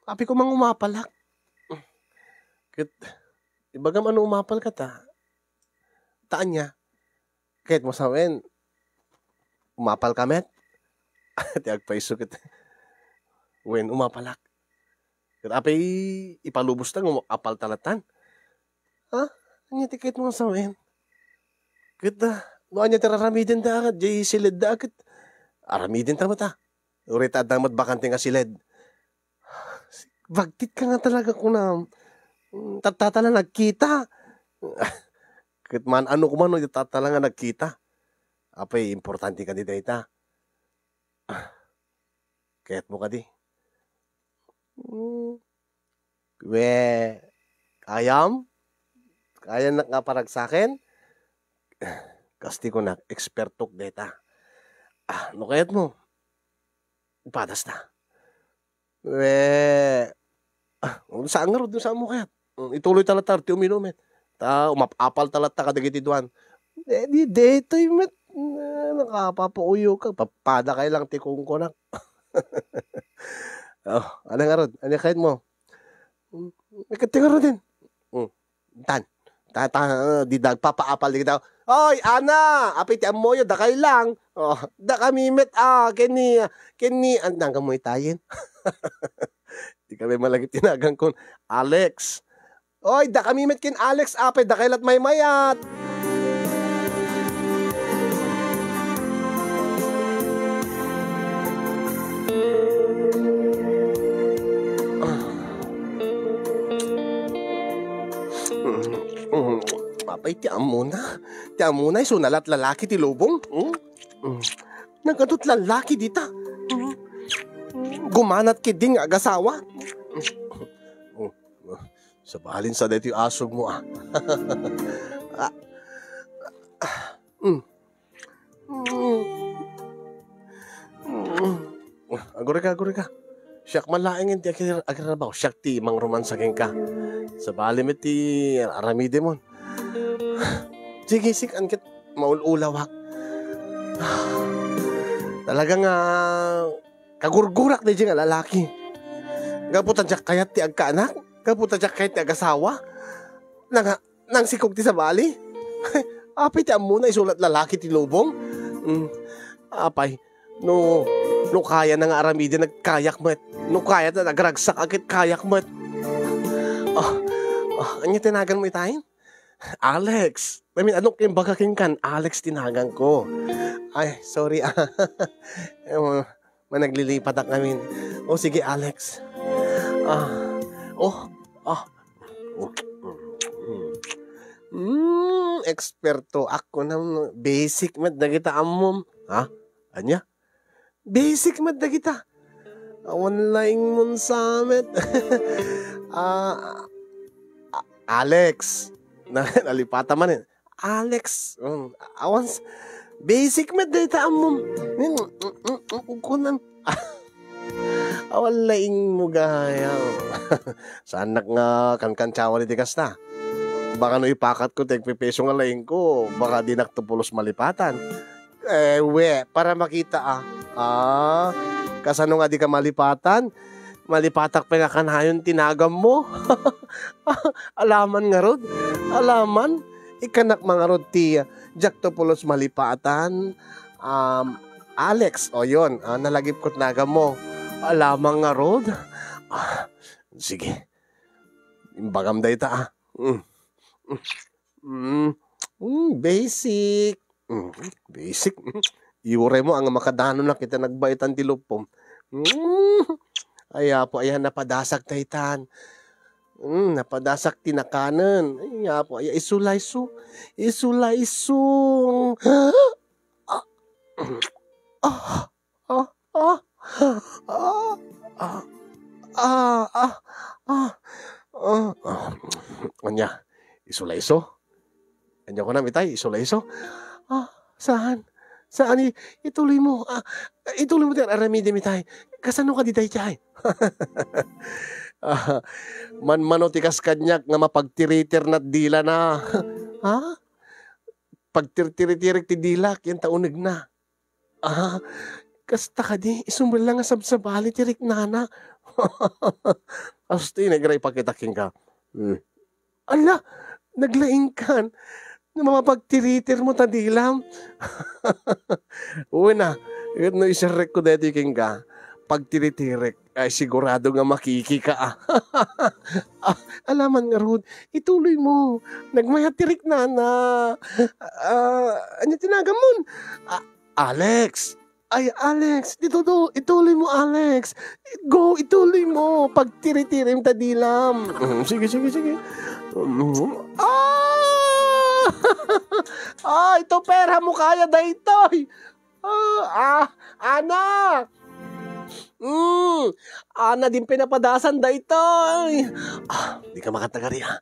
Apay ko mang umapalak. Ket, ibagam ano umapal ka ta? Taan niya? Ket mo sa wen, umapal ka met? Ti agpaiso ket, wen, umapalak. Ket apay ipalubos ta nga apal ta latan? Ha? Ania ti ket mo sa wen? Ket, ah, no ania ti raramiden da, jay siled da, ket aramiden ta met, ah. Uray ta adda met bakante nga siled. Bagtit ka nga talaga kunam. Mm, tattala nagkita. Ket man-ano koma no tattala nga nagkita. Apay, importante kadi dayta. Ah, kayat mo kadi? Mm, we, kayam? Kayanak nga paragsaken? Kasti kunak, ekspertok dayta. Ah, no kayat mo? Padas ta. We, ah, saan ngarud, saan mo kayat? Mm, ituloy ta latta ti uminumen. Ta, umap-apal ta latta kadagiti duan. Eh, di, daytoy met. Ah, nakapapauyok ka. Papadakay lang ti kunkunak. Oh, ano ngarud? Ano kayat mo? Mm, may katingaruden. Mm. Tan. Ta, ta, di dagpapaapal di kita. Oy, Ana! Apay ti ammoyo, dakay lang. Oh, dakami met, ah, kenni, kenni, an, nanggan mo itayen. Di kami malagip tinagan kun Alex. Oy, dakami met ken Alex, apay, dakay lat maymayat. Apay, ti ammona. Ti ammona, isu na lat lalaki ti lubong. Hmm? Hmm. Nagadu ti lalaki dita. Hmm. Gumanat ketdi nga agasawa. Hmm. Oh, oh. Sabalin sa daytoy asog mo, ah. Ah. Hmm. Mm. Mm. Agurika, agurika. Siak man laeng ti agir-, agirarbaw. Siak ti mangromansa kenka. Sabali met ti aramidemon. Sige, sik-an ket maul-ulawak. Talaga nga kagurgurak daydi nga lalaki. Gapu ta diak kayat ti agkaanak, gapu ta diak kayat ti agasawa. Nanga-, nangsikog ti sabali. Apay ti ammona, isu lat lalaki ti lubong. Mm. Apay, no, no kayana nga aramiden, nagkayak met. No kayatna, nagragsak, agkayak met. Ah, ah, ania ti naganmo itayen? Alex. Amin, anong imbaga kenkan? Alex ti naganko. Ay, sorry, ah. Eh, managlilipatak amin. O, sige, Alex. Ah, oh, ah. Mm, eksperto ako na basic met dagita ammom. Ha? Ania? Basic met dagita. Awan laing mo sa met. Ah, A-, Alex. Na, nalipatan man eh. Alex. Mm, awan s-, basic met dayta ammom. Kunan. Awan laing mo gayam. Saanak nga kankantsawan iti kasta. Baka no ipakatko ti agpepeso nga laingko, baka dinak to pulos malipatan. Eh, we, para makita, ah. Ah, kasano nga dika malipatan? Malipatak pay nga kanayon ti nagammo. Alaman ngarud. Alaman. Ikkanak man ngarud ti, ah, diak to pulos malipatan. Um, Alex, o yun, ah, nalagipko ti nagammo. Alaman ngarud. Ah, sige. Imbagam dayta, ah. Mm. Mm. Mm, basic. Mm, basic. Mm. Iuray mo ang makadanonak iti nagbaitan ti lupom. Mm. Ay, Apo, ayan, napadasak daytan. Mm, napadasak ti nakanen. Ay, Apo, ay, isu la isu. Isu la isu. Ah. Ah. Ah, ah, ah, ah, ah, ah, ah, ah, ah. Ania, isu la isu? Ania kunam itay, isu la isu? Ah, saan? Saan i-, ituloy mo? Ah, ituloy mo ti ar-aramidem itay. Kasano kadi daydiay? Ah, manmano ti kas kaniak nga mapagtiritir na dilana. Ha? Pagtirtiritirik ti dilak, yan ta unegna. Ah, kasta kadi, isu met la nga sabsabali ti riknana. Asto, inegray pakita kenka. Hmm. Ala, naglaingkan. Nga mapagtiritir mo ta dilam. Una, ket no iserrekko daytoy kenka, pagtiritirek. Ay, sigurado nga makikika, ah. Ah, alaman ngarud, ituloy mo. Nagmayat ti riknana. Ah, ania ti nagamon? Ah, Alex. Ay, Alex, dito, do, ituloy mo, Alex. Go, ituloy mo. Pagtiritirim ta dilam. Mm, sige, sige, sige. Mm, ah! Ah, ito pera mo kaya daytoy. Ah, ah, Ana! Mm, Ana, din pinapadasan daytoy. Ah, di ka makatagari, ah.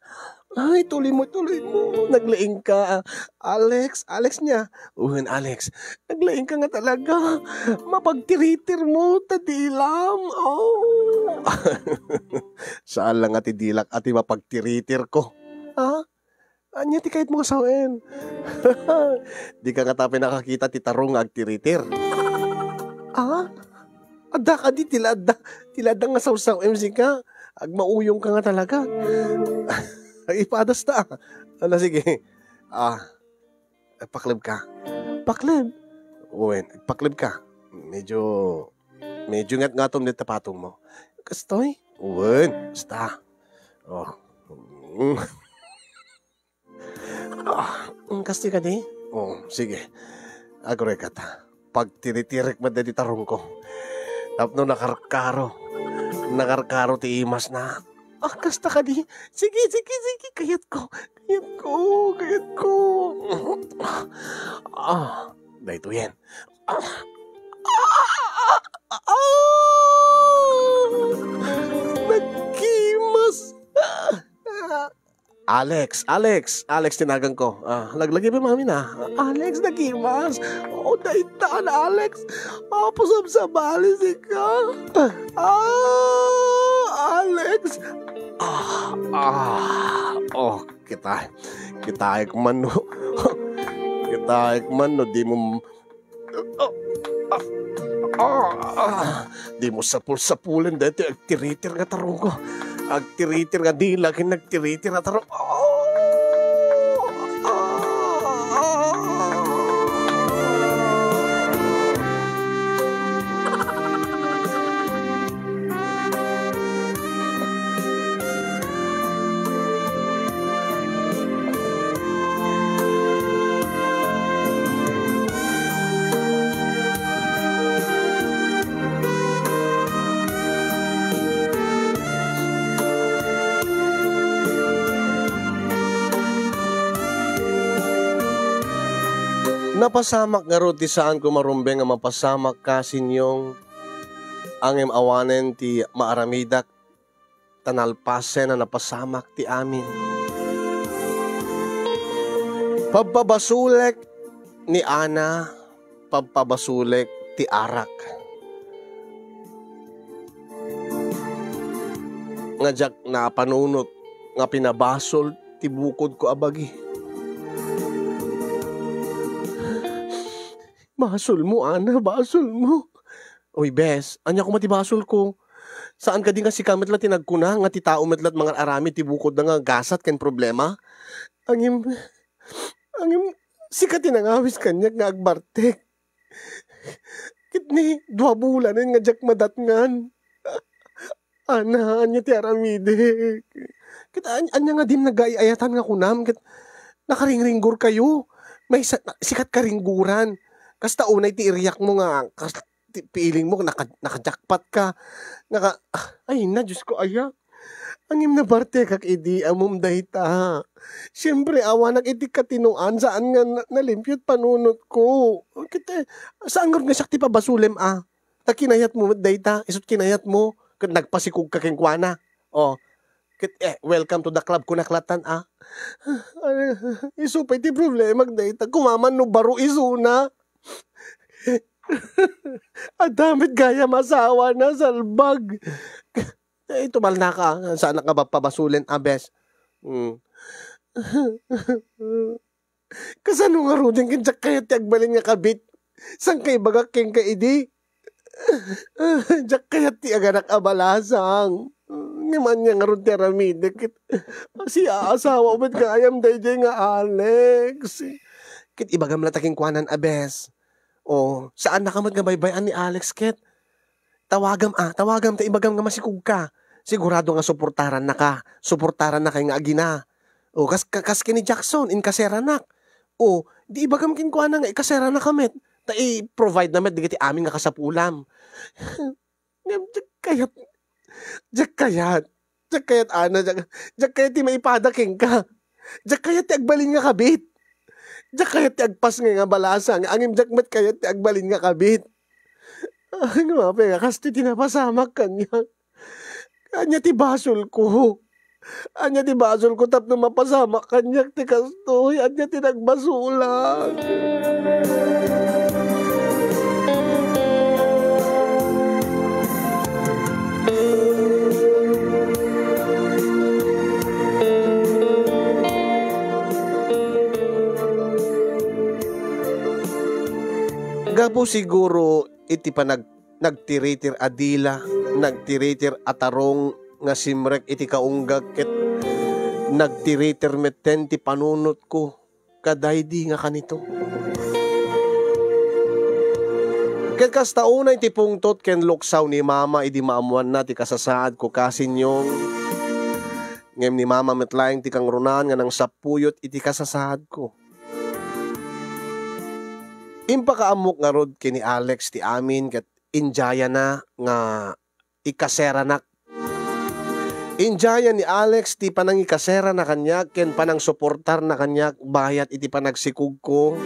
Ay, tuloy mo, tuloy mo. Naglaing ka. Alex, Alex niya. Uwen, Alex. Naglaing ka nga talaga. Mapagtiritir mo, ta dilam. Oh. Saan lang nga ti dilak a ti mapagtiritir ko. Ha? Ania ti kayat mo nga sawen? Di ka ngata pinakakita ti tarong nga agtiritir. Ah? Adda kadi ti la adda, ti la adda nga sawsaw, M C ka. Agmauyong ka nga talaga. Ipadas ta. Ala, sige. Ah, pakleb ka. Pakleb. Wen, pakleb ka. Medyo, medyo ngat-ngatom ti tapatong mo. Kastoy? Wen, basta. Oh. Ah, mm, kastoy kadi? Oh, sige. Agurek kata. Pagtiritirek met daydi tarongko. Tapno nakarkaro. Nakarkaro ti imasna. Ah, kasta kadi? Sige, sige, sige. Kayatko. Kayatko. Kayatko. Ah, daytoyen. Ah. Ah! Ah! Nagkimas! Ah! Alex, Alex, Alex, tinagan ko. Ah, laglagi pa mami na. Alex, nagimas. Oh, daytan, Alex. Apo, sabsabali sika. Ah, Alex. Ah, ah, oh, kita, kita man no. Kita man no, di mo Ah, ah, ah. Di mo sapul-sapulen daytoy agtiritir nga tarongko. Agtiritir nga dila ken agtiritir nga tarong. Ah, ah, ah. Napasamak ngarud ti saanko marumbeng a mapasamak ka, Sinyong. Ngem awanen ti maaramidak, ta nalpasen a napasamak ti amin. Pabpabasolek ni Ana, pabpabasolek ti arak. Nga diak napanunot nga pinabasol ti bukodko a bagi. Basolmo, Ana, basolmo. Uy, bes, ania koma ti basolko? Saan kadi nga sika met la ti nagkuna nga ti tao met la ti mangar-aramid ti bukodna nga gasat ken problema? Ngem, ngem, sika ti nangawis kaniak nga agbartek. Ket ni, dua bulanen nga diak madatngan. Ana, ania ti aramidek? Ket an-, ania nga dim nagaay-ayatan nga kunam? Ket nakaringringgorkayo. Maysa, na-, sikat karinggoran. Kasta unay ti iriakmo nga, kas-, ti feelingmo, naka-, naka-jackpot ka. Naka-, ah, ay na, Diyos ko, aya. Ngem nabartekak idi, ammom dayta. Siempre, awanak iti katinoan, saan nga na-, nalimpio ti panunotko. Ket, eh, saan ngarud nga siak ti pabasolem, a? Ta kinayatmo met dayta, isu't kinayatmo, ket nagpasikogka kenkuana. Oh, ket, eh, welcome to the club, kunak latan, a? Isu pay ti problemak dayta, kumaman no baro isuna. Adda met gayam asawana, salbag. Eh, tumalnaka, saanak nga pabasolen, a, bes. Hmm. Kasano ngaruden ket diak kayat ti agbalin nga kabit? Saan ka ibagak kenka idi? Diak kayat ti aganak a balasang. Ngem ania ngarud ti aramidek ket siaasawa met gayam daydiay nga Alex. Ket ibagam la ta kenkuana, a, bes. O, saannaka met nga baybay-an ni Alex ket. Tawagam, a, tawagam ta ibagam nga masikogka. Sigurado nga suportarannaka. Suportarannakay nga agina. O, kas, ka-, kas ken ni Jackson, inkaseranak. O, di ibagam kenkuana nga ikaseranak met. Ta i-provide na met dagiti amin nga kasapulam. Ngem, diak kayat, diak kayat, diak kayat, Ana, diak, diak kayat ti maipada kenka. Diak kayat ti agbalin nga kabit. Diak kayat ti agpasngay nga balasang, ngem diak met kayat ti agbalin nga kabit. Ay, no, apay nga, kastoy ti napasamak kaniak. Ania ti basolko? Ania ti basolko tapno mapasamak kaniak ti kastoy? Ania ti nagbasolak? Gapu siguro iti panag-, nagtiritir a dila, nagtiritir a tarong nga simrek iti kaunggak ket nagtiritir metten ti panunotko kadaydi nga kanito. Ket kasta unay ti pungtot ken luksaw ni Mama idi maammoanna ti kasasaadko, kasinyong. Ngem ni Mama met laeng ti kangrunaan nga nangsappuyot iti kasasaadko. Impakaammok ngarud ken ni Alex ti amin ket injayana nga ikaseranak. Injaya ni Alex ti panangikaserana kaniak ken panangsuportarna kaniak bayat iti panagsikogko.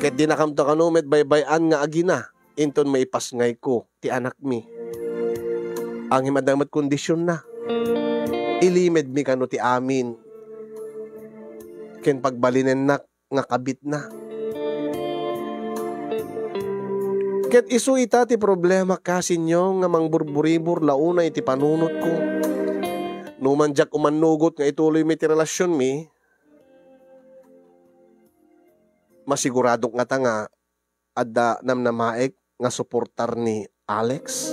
Ket dinakamto kano met baybay-an nga agina inton maipasngayko ti anakmi. Ngem adda met kondisionna. Ilimedmi kano ti amin ken pagbalinennak nga kabitna. Ket isu ita ti problema, kasinyong, nga mangburburibor la unay ti panunotko. Numan diak umannugot nga ituloymi ti relasionmi, masiguradok ngata nga adda namnamaek nga suportar ni Alex?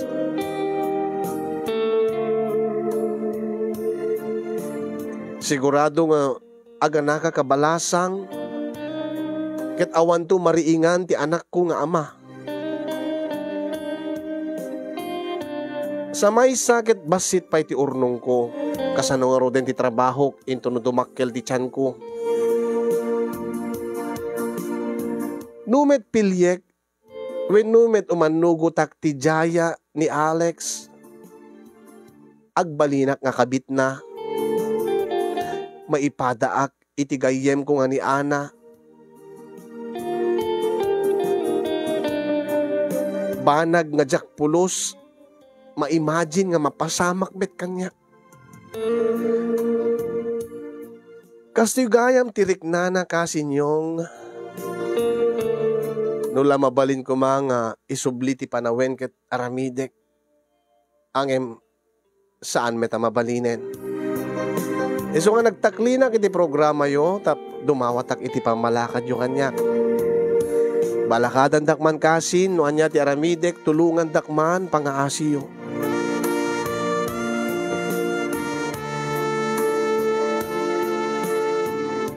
Sigurado nga aganaka kabalasang ket awanto mariingan ti anakko nga ama. Sa maysa ket bassit pay ti urnongko. Kasano ngaruden ti trabahok inton no dumakkel ti tianko? No met piliek wenno met umannugotak ti jaya ni Alex, agbalinak nga kabitna, maipadaak iti gayyemko nga ni Ana. banag nga diak pulos ma-imagine nga mapasamak met kaniak. Kastoy gayam ti riknana, Kasin Yong. No la mabalin koma nga isubli ti panawen ket aramidek, ngem saan met a mabalinen. Isu nga nagtaklinak iti programayo, tap-, dumawatak iti pammalakadyo kaniak. Balakadandak man, Kasin, no ania ti aramidek, tulongandak man, pangaasiyo.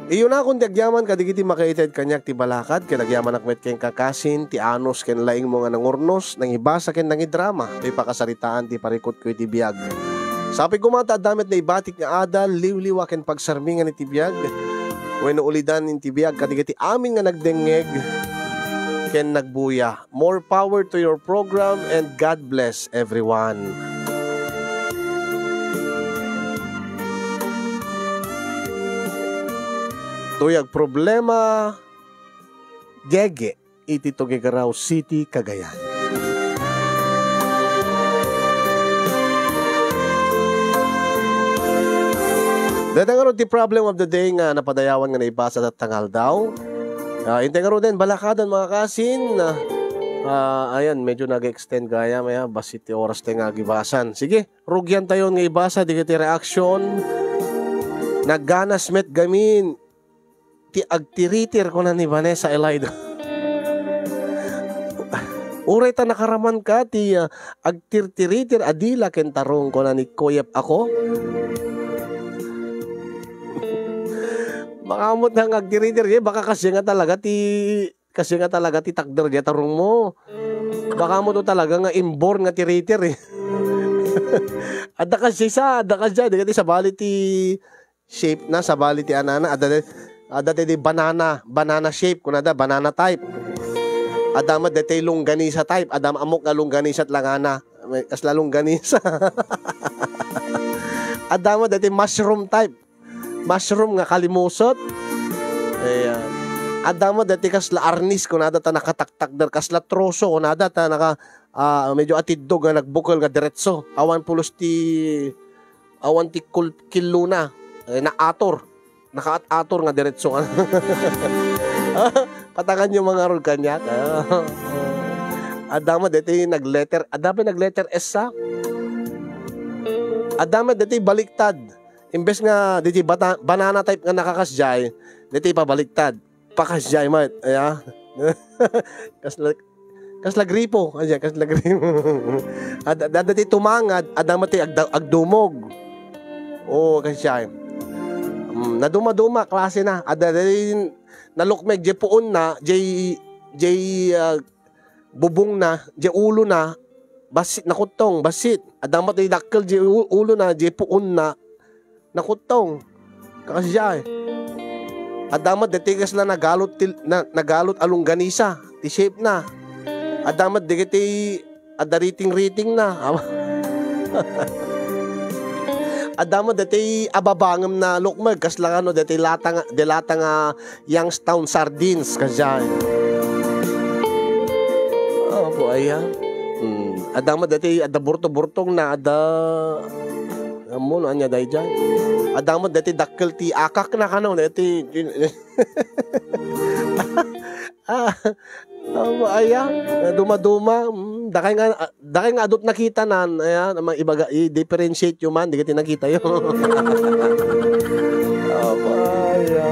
Iyunakon ti agyaman kadagiti makaited kaniak ti balakad, ket agyamanak met kenka, Kasin, ti anus ken laingmo nga nangurnos, nangibasa ken nangidrama toy pakasaritaan ti parikutko iti biag. Sapay koma ta adda met naibatik nga adal, liwliwa ken pagsarmingan iti biag, wenno ulidan iti biag kadagiti amin nga nagdengngeg ken nagbuya. More power to your program and God bless everyone. Toy agproblema, Gege, iti Tuguegarao City, Cagayan. Dayta ngarud ti problem of the day nga napadayawan nga naibasa tatta nga aldaw. Ah, intay ngaruden, balakadan, mga kasin. Ah, ayan, medyo nag-extend gayam, ayan, bassit ti oras tayo nga agibasan. Sige, rugian tayo nga ibasa, di kiti reaction. Nagganas met gamin ti agtiritir, kuna ni Vanessa Elido. Uray ta nakaraman ka ti, ah, agtirtiritir a dila ken tarong, kuna ni Koyep Ako. Baka mo nga agtiritir, eh, baka kasi nga talaga ti, kasi nga talaga ti takder diay tarong mo. Baka mo to talaga nga inborn nga tiritir, eh. Adda kasi sa, adda kasi, di ka ti sabali ti shape na, sabali ti anana, adda, adda ti banana, banana shape, kunada, banana type. Adda met daytoy longganisa type, adda met ammok nga longganisa ti langana. May kasla longganisa. Adda met daytoy mushroom type. Mushroom nga kalimusot. Ayan. Adda met daytoy kasla arnis, kunada ta nakataktakder, kasla troso, kunada ta naka, ah, medyo atiddog nga nagbukel nga diretso. Awan pulos ti awan ti kul-, killona, eh, naator. Nakaat-ator nga diretso. Patangan yung mga rod kaniak. Adda met daytoy nag-letter, adda met nag-letter S sa? Adda met daytoy baliktad. Imbes nga daytoy bata-, banana type nga nakakasdiay, daytoy pabaliktad. Pakasdiay met, aya. Kasla, kasla gripo, aya, kasla gripo. Ad-, ad-, adda ti tumangad, adda met ti agda-, agdumog. Oo, kasdiay. Mm, naduma-duma, klase na. Adda, adda ti nalukmeg, diay puonna, diay, diay, ah, bubongna, diay ulona, bassit, nakuttong, bassit. Adda met ti dakkel, diay u-, ulona, diay puonna, nakuttong. Kakasdiay. Adda met daytoy kasla nagalot ti, na, nagalot a longganisa ti shape na. Adda met dagiti adda riting-riting na. Adda met daytoy ababangem na lukmeg, kasla ano, daytoy lata nga, di lata nga Youngstown sardines, kasdiay. Apo, aya. Hmm. Adda met daytoy adda burto-burtong na, adda Ammo no ania daydiay. Adda met daytoy dakkel ti akak na kano, daytoy, ah, amo aya, duma-duma, mm, dakay nga, ah, dakay nga adut nakitanan, aya, ma-, ibaga, i-differentiate yo man, di ka ti nakita yo. Amo aya.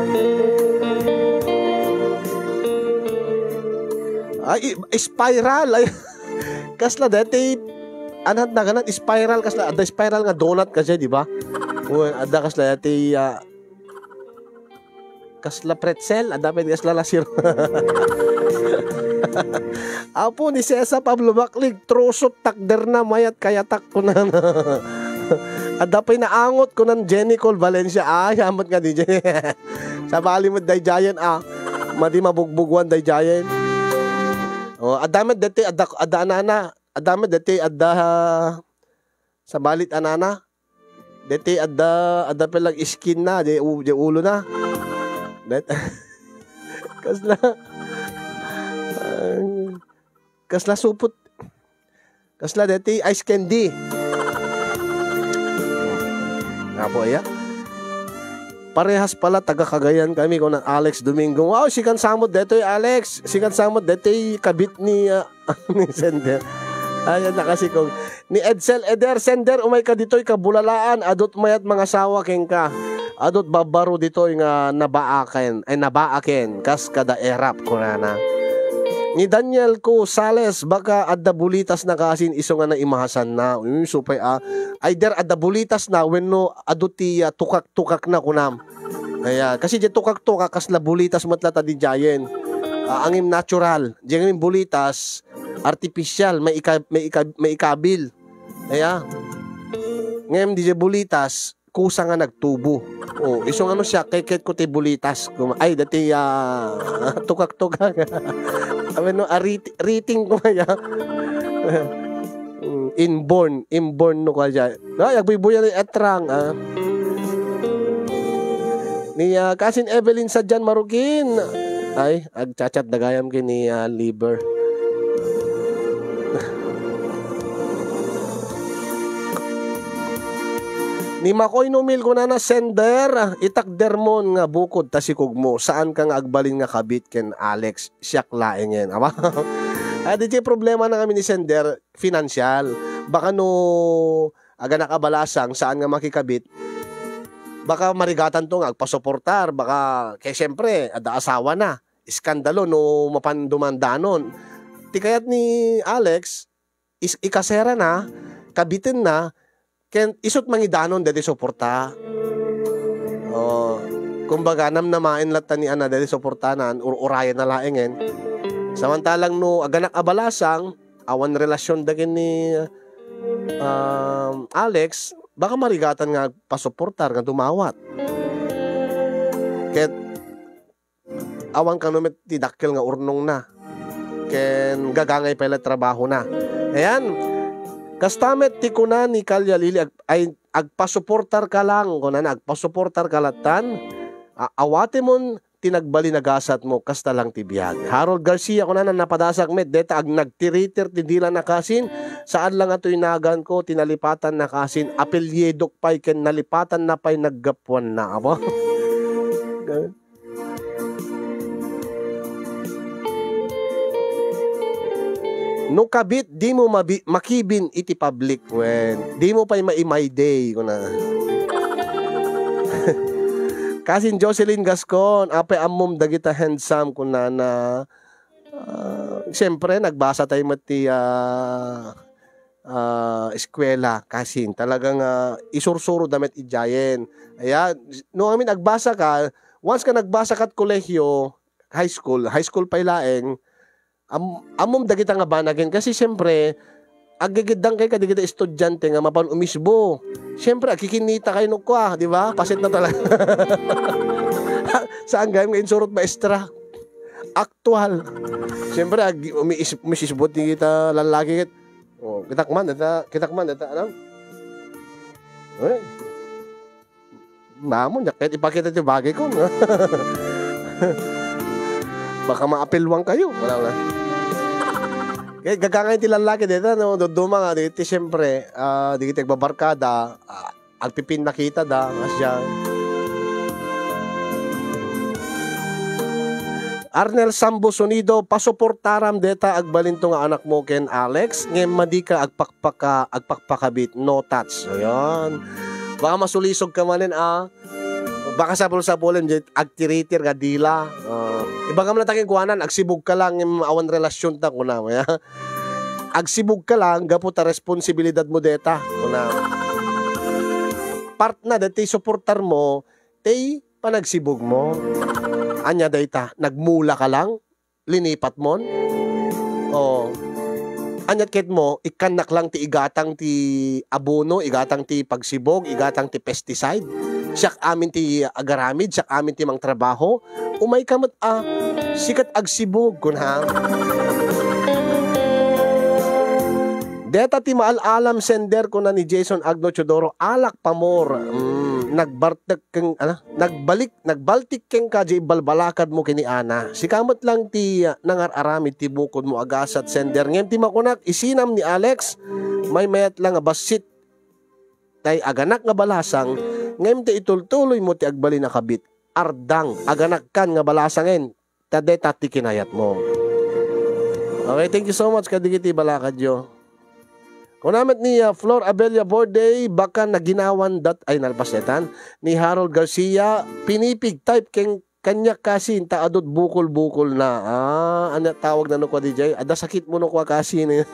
Ay, i-, spiral, ay. Kasla daytoy, anat na ganan, spiral, kasla, adda spiral nga donut kasi, di ba? Wen, adda kasla daytoy, ah, kasla pretzel, adda pay kasla lasir. Apo ni Cesar Pablo Baclig, troso takder na, mayat kayatak, kunan. Adda pay naangot, kunan Jenny Cole Valencia. Ay, amat nga di Jenny. Sabali met daydiayen, ah. Madi mabugbugwan daydiayen. Oh, adda met deti, adda, adda anana. Adda met deti, adda, sabali ti anana. Deti adda, adda pay lang skin na, di u-, di ulo na. Det-, kasla, ah, kasla supot. Kasla deti ice candy. Apo, iya. Parehas pala, taga Cagayan kami, kuna Alex Domingo. Wow, sikan samot detoy, Alex. Sikan samot detoy kabit ni, ah, ni Sender. Ayan, nakasikog. Ni Edsel Eder, Sender, umay ka ditoy, kabulalaan. Adut mayat mangasawa kenka. Adut babbaro ditoy nga nabaaken, ay, nabaaken, kas kada erap, kunana. Ni Daniel Kusales, baka adda bulitas na kasin isu nga naimahasan na. Uy, supay, ah, either adda bulitas na wenno adu ti, ah, tukak-tukak na kunam. Ayan. Kasi di tukak-tukak, kasla bulitas met latta di jayen. Ah, angim natural. Di angim bulitas, artificial, may ika-, may ika-, may ikabil. Ayan. Ngem di bulitas, kusa nga nagtubo. Oh, isu nga no siya, kay ket ko ti bulitas. Kuma-, ay, dati, ah, tukak-tukak. Awen no, ariti-, riting ko kaya. Mm, inborn, inborn no kaya. Ay, agbuybuyan ni Atrang, ah. Ni, ah, Kasin Evelyn Sadian Marukin. Ay, agchat-chat da gayam ken ni, ah, Liber. Ni Makoy Numil kunana, Sender, itakdermon nga bukod ta sikogmo, saan ka nga agbalin nga kabit ken Alex, siak laengen. Awa? Ah, di ti problema na kami ni Sender, financial. Baka no, aganak a balasang, saan nga makikabit, baka marigatan to nga agpasuportar, baka, kay siyempre, adda asawa na. Iskandalo no mapan dumandanon. Ti kayat ni Alex, is-, ikaserana, kabitenna, ken isut mangidanon daytoy suporta. Oh, kumbaga, namnamaen latta ni Ana daytoy suportana, ur-urayenna laengen. Samantalang no aganak a balasang, awan relasionda ken ni, um, Alex, baka marigatan nga agpasuportar nga dumawat. Ket awan kano met ti dakkel nga urnongna. Ken gagangay pay la trabahona. Ayan. Kasta met ti kuna ni Kalya Lili, ag-, ay, agpasuportar ka lang, kunana, agpasuportar ka lattan. A-, awatemon ti nagbalin a gasatmo, kasta lang ti biag. Harold Garcia, kunana, napadasak met, deta ag-, nagtiriter ti dila na kasin, saan lang a toy naganko, ti nalipatan na kasin, apelyidok pay ken nalipatan na pay naggapuanna. Abo? No kabit, dimo mabi-, makibin iti public wen. Dimo pay maimayday, kuna. Kasin Jocelyn Gascon, apay ammom dagita handsome, kunana. Ah, siyempre, nagbasa tayo met ti, ah, ah, eskwela, kasin. Talagang, ah, isursuro da met idiayen. Ayan, no amin agbasa ka, once ka nagbasa kat kolehiyo, high school, high school pay laeng, am-, ammom dagita nga banagen. Kasi siyempre, aggigiddan kay kadagita estudiante nga mapan umisbo. Siyempre, agkikinnita kayo no kua, di ba? Pasit na talaga. Saan gayam nga insurot maestra? Aktual. Siyempre, ag-, umiis-, umisisbot ti kita lalaki ket, oh, kitak man, data, kitak man, data, ano? Eh? Mamon, ket ipakita ti bagay ko, no? Baka maapilwang kayo. Wala, wala. Kaya gagangay ti lalaki dito, no? Duduma nga, di, ti, siyempre, ah, di kita agbabarkada, ah, agpipinnakita da, nga siya. Arnel Sambo Sonido, pasuportaram deta agbalinto nga anakmo ken Alex, ngem madi ka agpakpaka-, agpakpakabit, no touch. Ayan. Baka masulisog ka manen, ah. Baka sapul-sapulem, di agtiritir nga dila. Ah, ibagam la ta kenkuanan, agsibug ka lang, ngem awan relasyon ta, kuna, ya. Agsibug ka lang, gapu ta responsibilidad mo deta, kuna. Part na, deti suportar mo, ti panagsibug mo. Anya dayta, nagmula ka lang, linipat mon? O, anya ket mo, ikkannak lang ti igatang ti abono, igatang ti pagsibug, igatang ti pesticide? Siak amin ti agaramid, siak amin ti mangtrabaho. Umay ka met a, sikat agsibug, kuna. Deta ti maal-alam sender, kuna ni Jason Agno Teodoro, alak pamor. Mm. nagbartek ken, ala, nagbalik, nagbaltik kenka diay balbalakadmo ken ni Ana. Sika met lang ti, ah, nangar-aramid ti bukodmo a gasat, sender. Ngem ti makunak, isinam ni Alex, maymayat lang nga bassit tay aganak nga balasang, ngem ti itultuloymo ti agbalin a kabit, ardang, aganakkan nga balasangen, ta deta ti kinayatmo. Okay, thank you so much kadagiti balakadyo. Kuna met ni, ah, Flor Abella Borday, baka naginawan dat-, ay, nalpas etan, ni Harold Garcia, pinipig type ken kaniak kasi, inta adut bukol-bukol na. Ah, ania tawag na no kua diay? Adda sakitmo no kua kasi ni.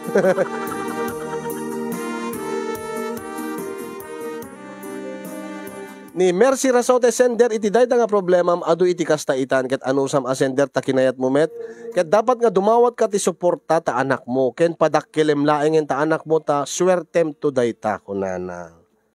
Ni Mercy Rasote, sender, iti dayta nga problemam, adu iti kasta itan, ket anusam a sender ta kinayatmo met, ket dapat nga dumawatka ti suporta ta anakmo, ken padakkelem laengen ta anakmo ta suertem to dayta, kunana.